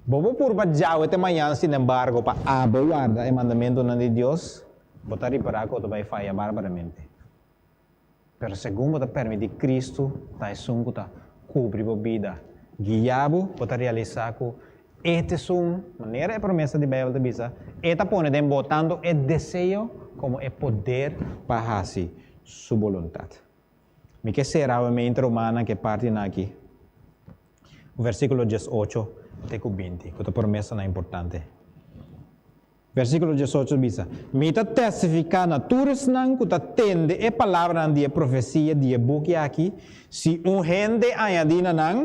Bo por purba djawe te mañan, sinembargo, pa abo warda e mandamentunan di Dios, bo ta ripará ku bo ta bai faya barbaramente. Pero segun bo ta permití Kristu ta esun ku ta kubri bo bida, guia bo, bo ta realisá ku E ta esun, manera e promesa di Beibel ta bisa, E ta pone den bo tantu e deseo komo e poder pa hasi Su boluntat. Mi ke sera awe mente rumannan ku e partinan aki, versíkulo diesocho te ku binti, ku ta promesanan importante. Versíkulo diesocho ta bisa, Mi ta testifiká na tur esnan ku ta tende e palabranan di e profesia di e buki aki, si un hende añadí na nan,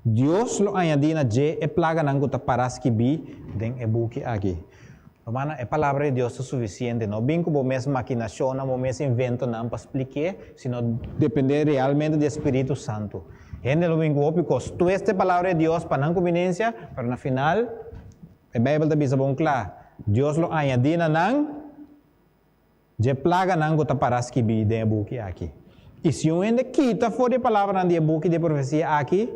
Dios lo añadí na dje e plaganan ku ta pará skibí den e buki aki. Rumannan, e Palabra di Dios ta sufisiente. No bin ku bo mes makinashonnan, bo mes inventonan pa splik'é, sino dependé realmente di e Spiritu Santu. Hende lo bin ku hopi kos, tueste e Palabra di Dios pa nan kumbinensia, pero na final, E Bijbel ta bisa bon kla, Dios lo añadí na nan dje plaganan ku ta pará skibí den e buki aki. I si un hende kita for di e palabranan di e buki di e profesia aki,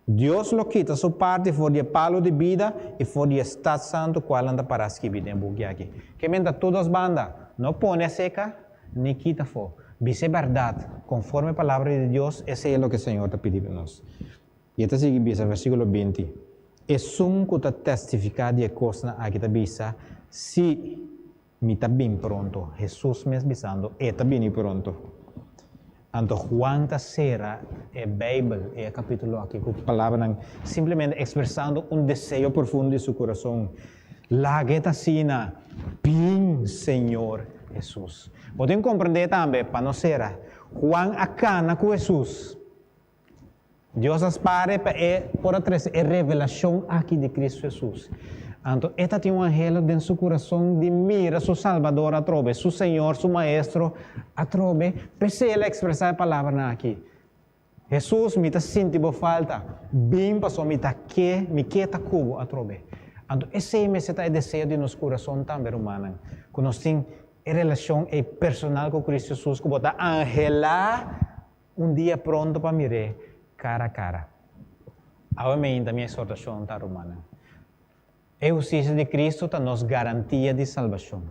Dios lo kita su parti for di e palu di bida i for di e stat santu kualnan ta pará skibí den e buki aki. Ke men ta tur dos banda, no pone aseka ni kita afó. Bisa e bèrdat, konforme e palabra di Dios, esei e loke Señor ta pidi pa nos. I e ta sigui bisa, versíkulo 20, Esun ku ta testifiká di e kosnan aki ta bisa, Sí, mi ta bin pronto. Hesus mes bisando, E ta bini pronto. Anto Juan ta sera e Beibel, e kapítulo aki, ku palabranan simplemente ekspresando un deseo profundo di su kurason, Laga e ta asina, bin, Señor Hesus. Bo tin komprendé tambe, pa no sera, Juan a kana ku Hesus. Dios a spar e pa e por a trese e revelashon aki di Kristu Hesus. Anto e ta tin un anhelo den su kurason di mira su Salbador atrobe, su Señor, su Maestro atrobe. P'esei el a ekspresá e palabranan aki, Hesus, mi ta sinti bo falta. Bin pasobra mi ta ke, mi ke ta ku bo atrobe. Anto esei mester ta e deseo di nos kurason tambe, rumannan, ku nos tin e relashon ei personal ku Kristu Hesus, ku bo ta anhelá Un dia pronto pa mir'é kara kara. Awe meinta mi eksortashon ta, rumannan. E hustisia di Kristu ta nos garantia di salbashon.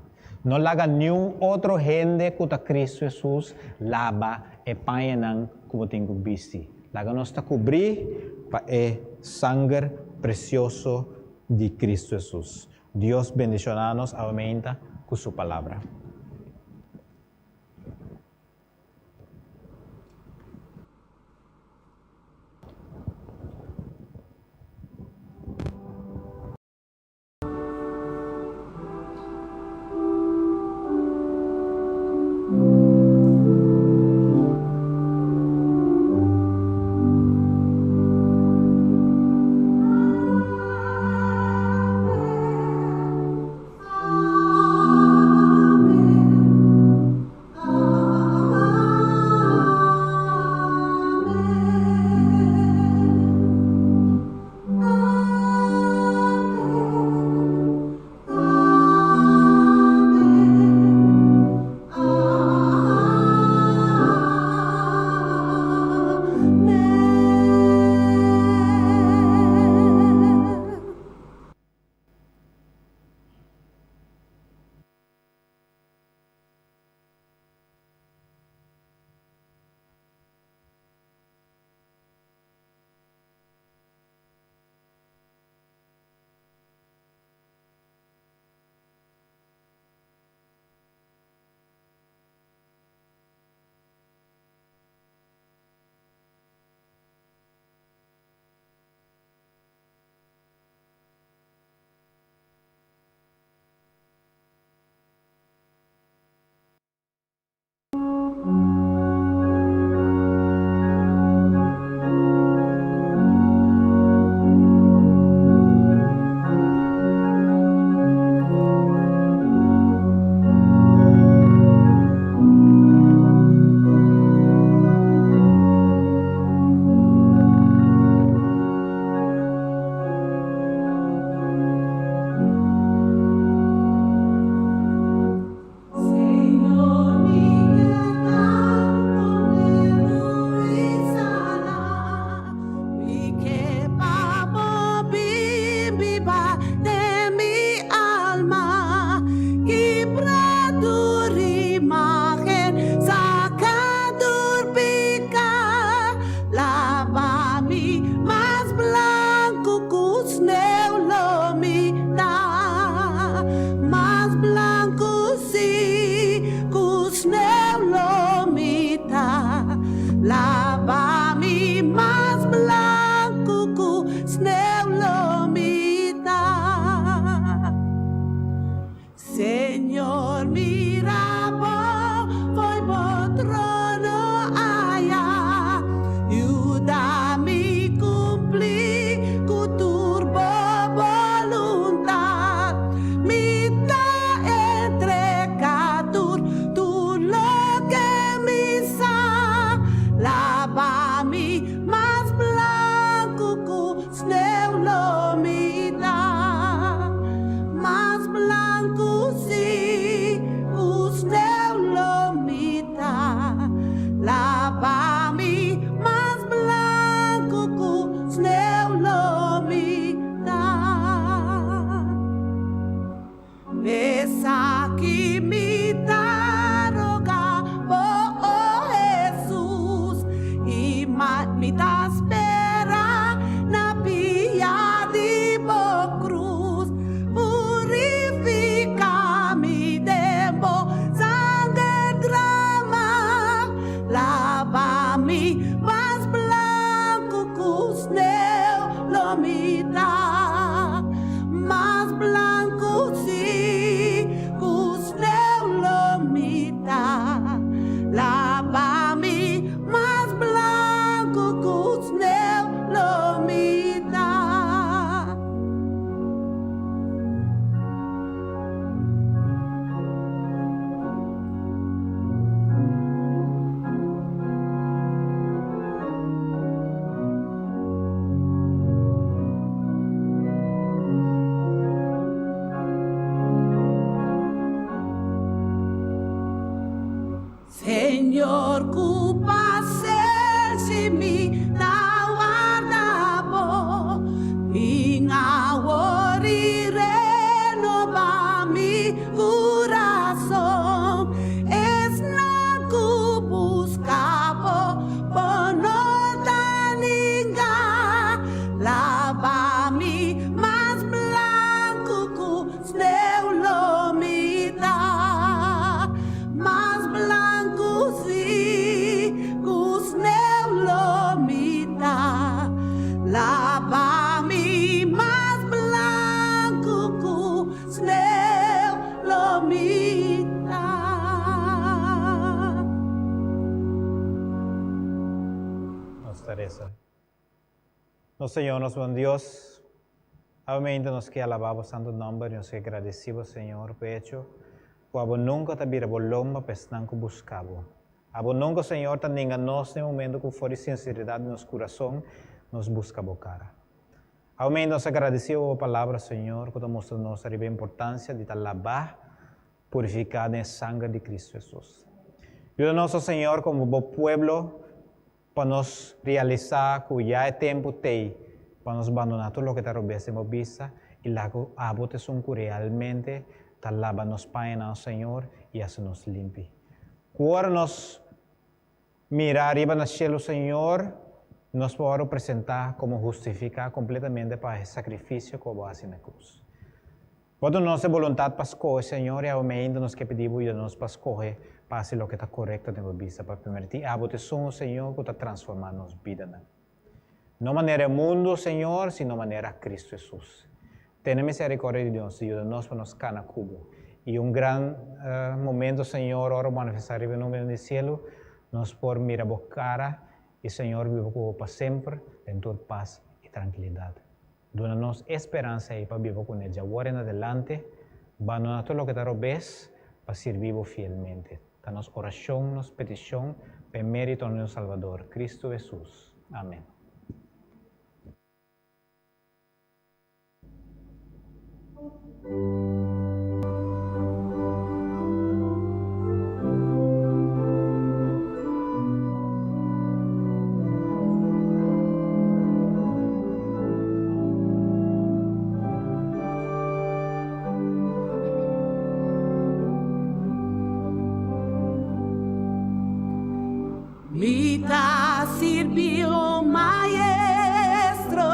No laga niun otro hende ku ta Kristu Hesus laba e pañanan ku bo tin ku bisti. Laga nos ta kubrí pa e sanger presioso di Kristu Hesus. Dios bendishoná nos awe meinta ku su palabra. Laba mi mas blanku ku sneu lo mi ta. Señor mira bo fo'i bo trono aya, yuda mi kumpli ku tur bo boluntat. Mi ta entrega tur tur loke mi sa, laba mi mas blanku ku sneu lo mi ta. Mas blanku sí ku sneu lo mi ta. Laba mi mas blanku ku sneu lo mi ta. Esaki mi ta roga bo, o Hesus, i mi ta spera na pia di bo krus. Purifiká mi den bo sanger dramá, laba mi mas blanku ku sneu lo mi ta. Mas blanku sí ku sneu lo mi ta. Laba mi mas blanku ku sneu lo mi ta. Señor ku pasenshi mi ta warda bo, bin awor i renoba mi kurason. Esnan ku buska bo, bo no ta ninga. Laba mi mas blanku ku sneu lo mi ta. Mas blanku sí ku sneu lo mi ta. Laba mi mas blanku ku sneu lo mi ta. Nos ta resa. Nos Señor, nos bon Dios, nuevamente nos ke alabá bo santu nòmber i nos ke gradesí bo, Señor, pa e echo ku abo nunka ta bira bo lomba pa esnan ku buska bo. Abo nunka, Señor, ta ninga nos den momento ku for di sinseridat di nos kurason nos buska bo kara. Nuevamente nos ta gradesí bo pa bo palabra, Señor, ku ta mustra nos ariba e importansia di ta labá, purifiká den e sanger di Kristu Hesus. Yuda nos, o Señor, komo bo pueblo, Pa nos realisá ku ya e tempu t'ei pa nos bandoná tur loke ta robes den bo bista i laga ku abo ta esun ku realmente ta laba nos pañanan, Señor, i hasi nos limpi. Ku ora nos mira ariba na shelu, Señor, nos por wòrdu presentá komo hustifiká kompletamente pa e sakrifisio ku abo hasi na krus. Bo duna nos e boluntat pa skohe, Señor, i awe meinta nos ke pidi Bo yuda nos pa skohe pa hasi loke ta korekto den Bo bista, pa permití Abo ta esun, Señor, ku ta transformá nos bidanan. No manera e mundu, Señor, sino manera Kristu Hesus. Tene miserikordia di nos i yuda nos pa nos kana ku Bo. I un gran momento, Señor, ora Bo manifestá riba e nubenan di sielu, nos por mira Bo kara i, Señor, biba ku Bo pa semper den tur pas i trankilidat. Duna nos e speransa ei pa biba kuné djawor en adelante, bandoná tur loke ta robes pa sirbi bo fielmente. Ta nos orashon, nos petishon, pa e mérito di nos Salbador, Kristu Hesus. Amèn. Mi ta sirbi un maestro,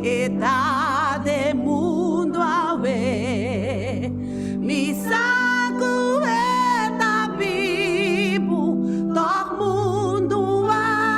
e ta den mundu awe. Mi sa ku e ta bibu, tòg mundu a.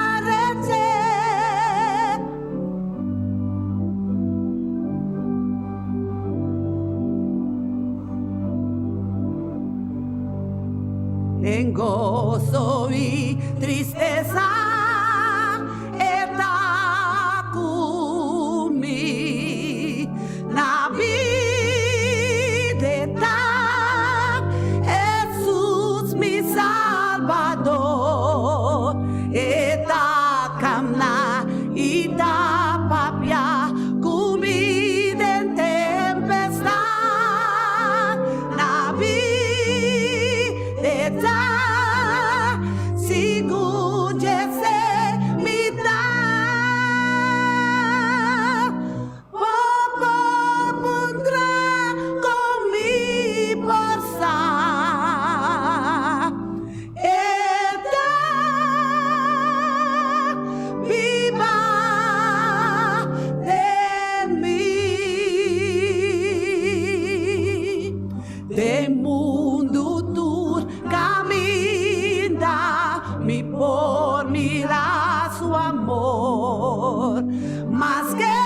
mira su amor. Maske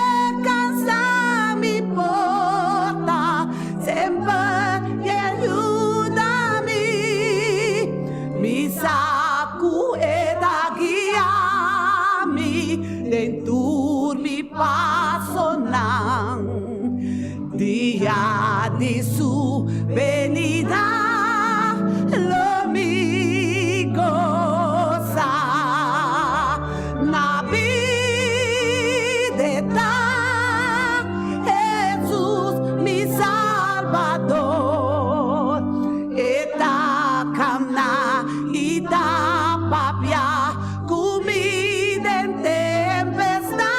kansa mi por ta, semper e yuda mi. Mi sa ku e ta guia mi den tur mi pasonan. Dia di su benida lo mi gosa. Na bida e ta Hesus mi Salbador. E ta kana i ta papia ku mi den tempestat.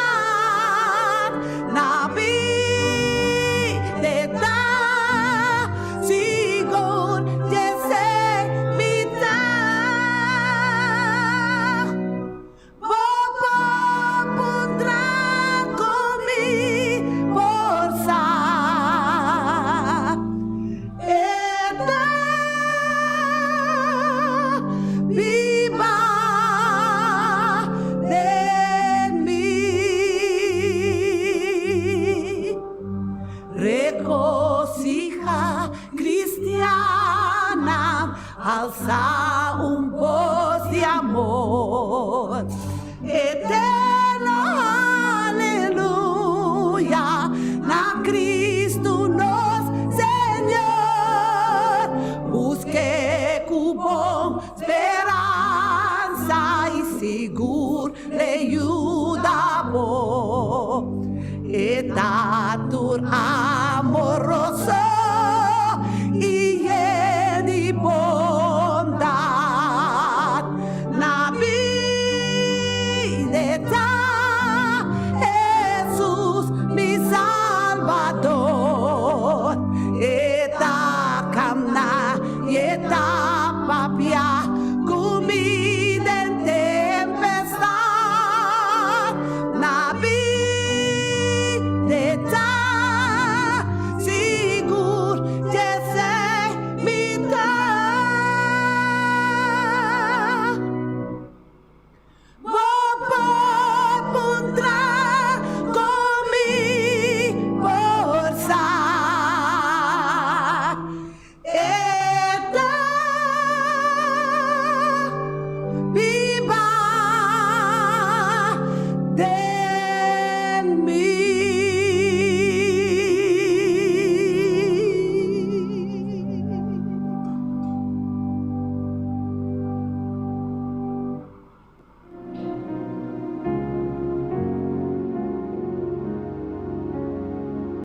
Na bida e ta sigur t'esei mi ta. Bo por puntra kon mi por sa. E ta biba den mi. Regosihá kristiannan, alsa un bos di amor. Eterno aleluya na Kristu nos Señor. Busk'é ku bon speransa i sigur lo e yuda bo. E ta tur amoroso.